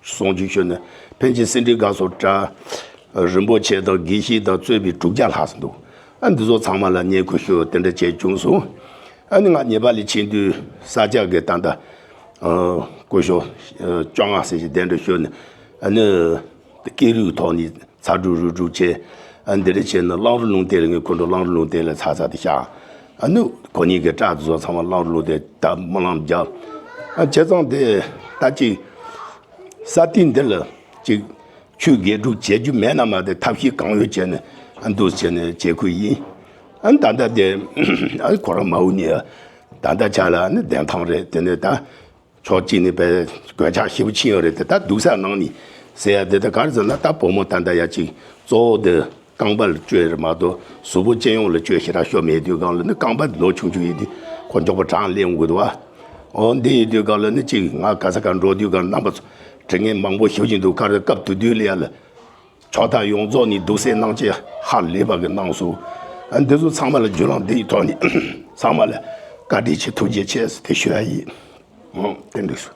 གསུང་ཆོས་ཞུས་ནས་ཕན་ཆད་སེ་འབྲས་དགའ་ཚོར་གྲྭ་རིན་པོ་ཆེ་དང་དགེ་བཤེས་དང་གཙོས་པའི་དྲུག་བརྒྱ་ལྷག་ཙམ་འདུག། ཨ་འདི་ཚོ་ཚང་མ་ལ་བསྙེན་བཀུར་ཞུ་དེ་འདྲ་བྱས་བྱུང་སོང་། ཨ་ནི་ང་ཉེ་པ་ལ་ཕྱིན་དུས་ས་སྐྱ་གི་ད་ལྟ་སྐུ་ཞབས་བཅོ་ལྔ་ཟེར་ཞིག་གདན་འདྲེན་ཞུས་ནས་ཨ་ནི་སྐད་རིགས་ཐོག་ནས། ཚ་དྲོད་རུལ་དྲོད་བྱས། ཨ་འདི་འདྲ་བྱས་ན་གླང་རི་ལུང་བསྟན་ལ་ངས་ཁོ་ཚོ་གླང་རི་ལུང་བསྟན་ལ་ཚ་ཚ་དེ་བཞག། ཨ་ནི་ཁོ་གཉིས་ཀྱི་སྐྲ་དེ་ཚོ་ཚང་མ་གླང་རི་ལུང་བསྟན་ད་སྨོན་ལམ་བརྒྱབ། ཨ་བྱས་ཙང་དེ་ད་ཅིག་ས་སྟེང་འདི་ལ་ཅིག་ཆོས་དགེ་སྒྲུབ་བྱེད་རྒྱུ་མེད་ན་མ་གཏོགས་ཐབས་ཤེས་གང་ཡོད་བྱས་ནས་ཨ་འདུག་བྱས་ནས་བྱེད་ཁུལ་ཡིན། ཨ་ད་ལྟ་དེ་ཨ་ཁོ་རང་མ་འོངས་ནས་ད་ལྟ་ཆ་ལ་ཨ་ནི་བདེན་ཐང་རེད། དེ་ནས་ད། ཕྱོགས་གཅིག་ནས་པའི་གོད་ཆག་ཞེ་པོ་ཕྱིན་ཡོད་རེད་དེ། ད་སྡུག་ས་ནང་ནས་ཟེར་ཡ་དེ་ད་ག་རེ་ཟེར་ན། ད་བུ་མོ་ད་ལྟ་ཡ་གཅིག་གཙོ་བོ་དེ་རྐང་པ་ལ་བཅོས་རེད་མ་གཏོགས་གཟུགས་པོ་སྤྱི་ཡོངས་ལ་བཅོས་ཞེ་དྲག་ཤོར་མེད་དུས་སྒང་ལ་ནི་རྐང་པ་ལོ་ཆུང་ཆུང་ཡིན་དུས་ཁོ་མགྱོགས་པོ་གྲང་སླེབས་འོང་གི་འདུག་བ། འོ་འདི་ཡིན་དུས་ག་ལ་ནི་གཅིག་ང་ག་ས་ག་འགྲོ་དུས་ག་རྣམ་པ་ཚོ་དྲི་ངན་མང་པོ་ཞུ་བཞིན་འདུག་ག་རེ་སྐབས་དུས་དུས་ལ་ཡ་ལ་ཕྱོགས་མཐའ་ཡོངས་རྫོགས་ནས་སྡུག་སེ་གནང་ཅེས་ཧ་ལས་པ་གི་གནང་སོང་། ཨ་འདི་ཚོ་ཚང་མ་ལ་བརྒྱུད་ལམ་འདི་ཡི་ཐོག་ནས་ཚང་མ་ལ་བཀའ་དྲིན་ཆེ་ཐུགས་རྗེ་ཆེ་ཟེར་དེ་ཞུ་ཡ་ཡིན། ཨོ་དེ་འདྲ་སོང་།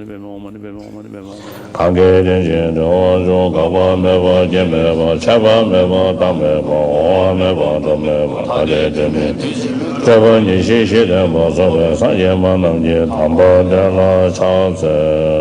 ནི་པདྨེ། ཨོཾ་མ་ཎི་པདྨེ། ཨོཾ་མ་ཎི་པདྨེ། གང་གི་དོན་ཕྱིར་འགྲོ་བ་ཚུར། འགག་པ་མེད་པ་སྐྱེ་མེད་པ། ཆད་པ་མེད་པ་རྟག་མེད་པ། འོང་བ་མེད་པ་འགྲོ་མེད་པ། ཐ་དད་དོན་མེད་དུས་གསུམ་ལ། སྤྲོས་པ་ཉེར་ཞི་བཞི་བརྟན་པ་སོགས་པའི་སངས་རྒྱས་པ་རྣམས་ཀྱི་དམ་པ་དེ་ལ་ཕྱག་འཚལ།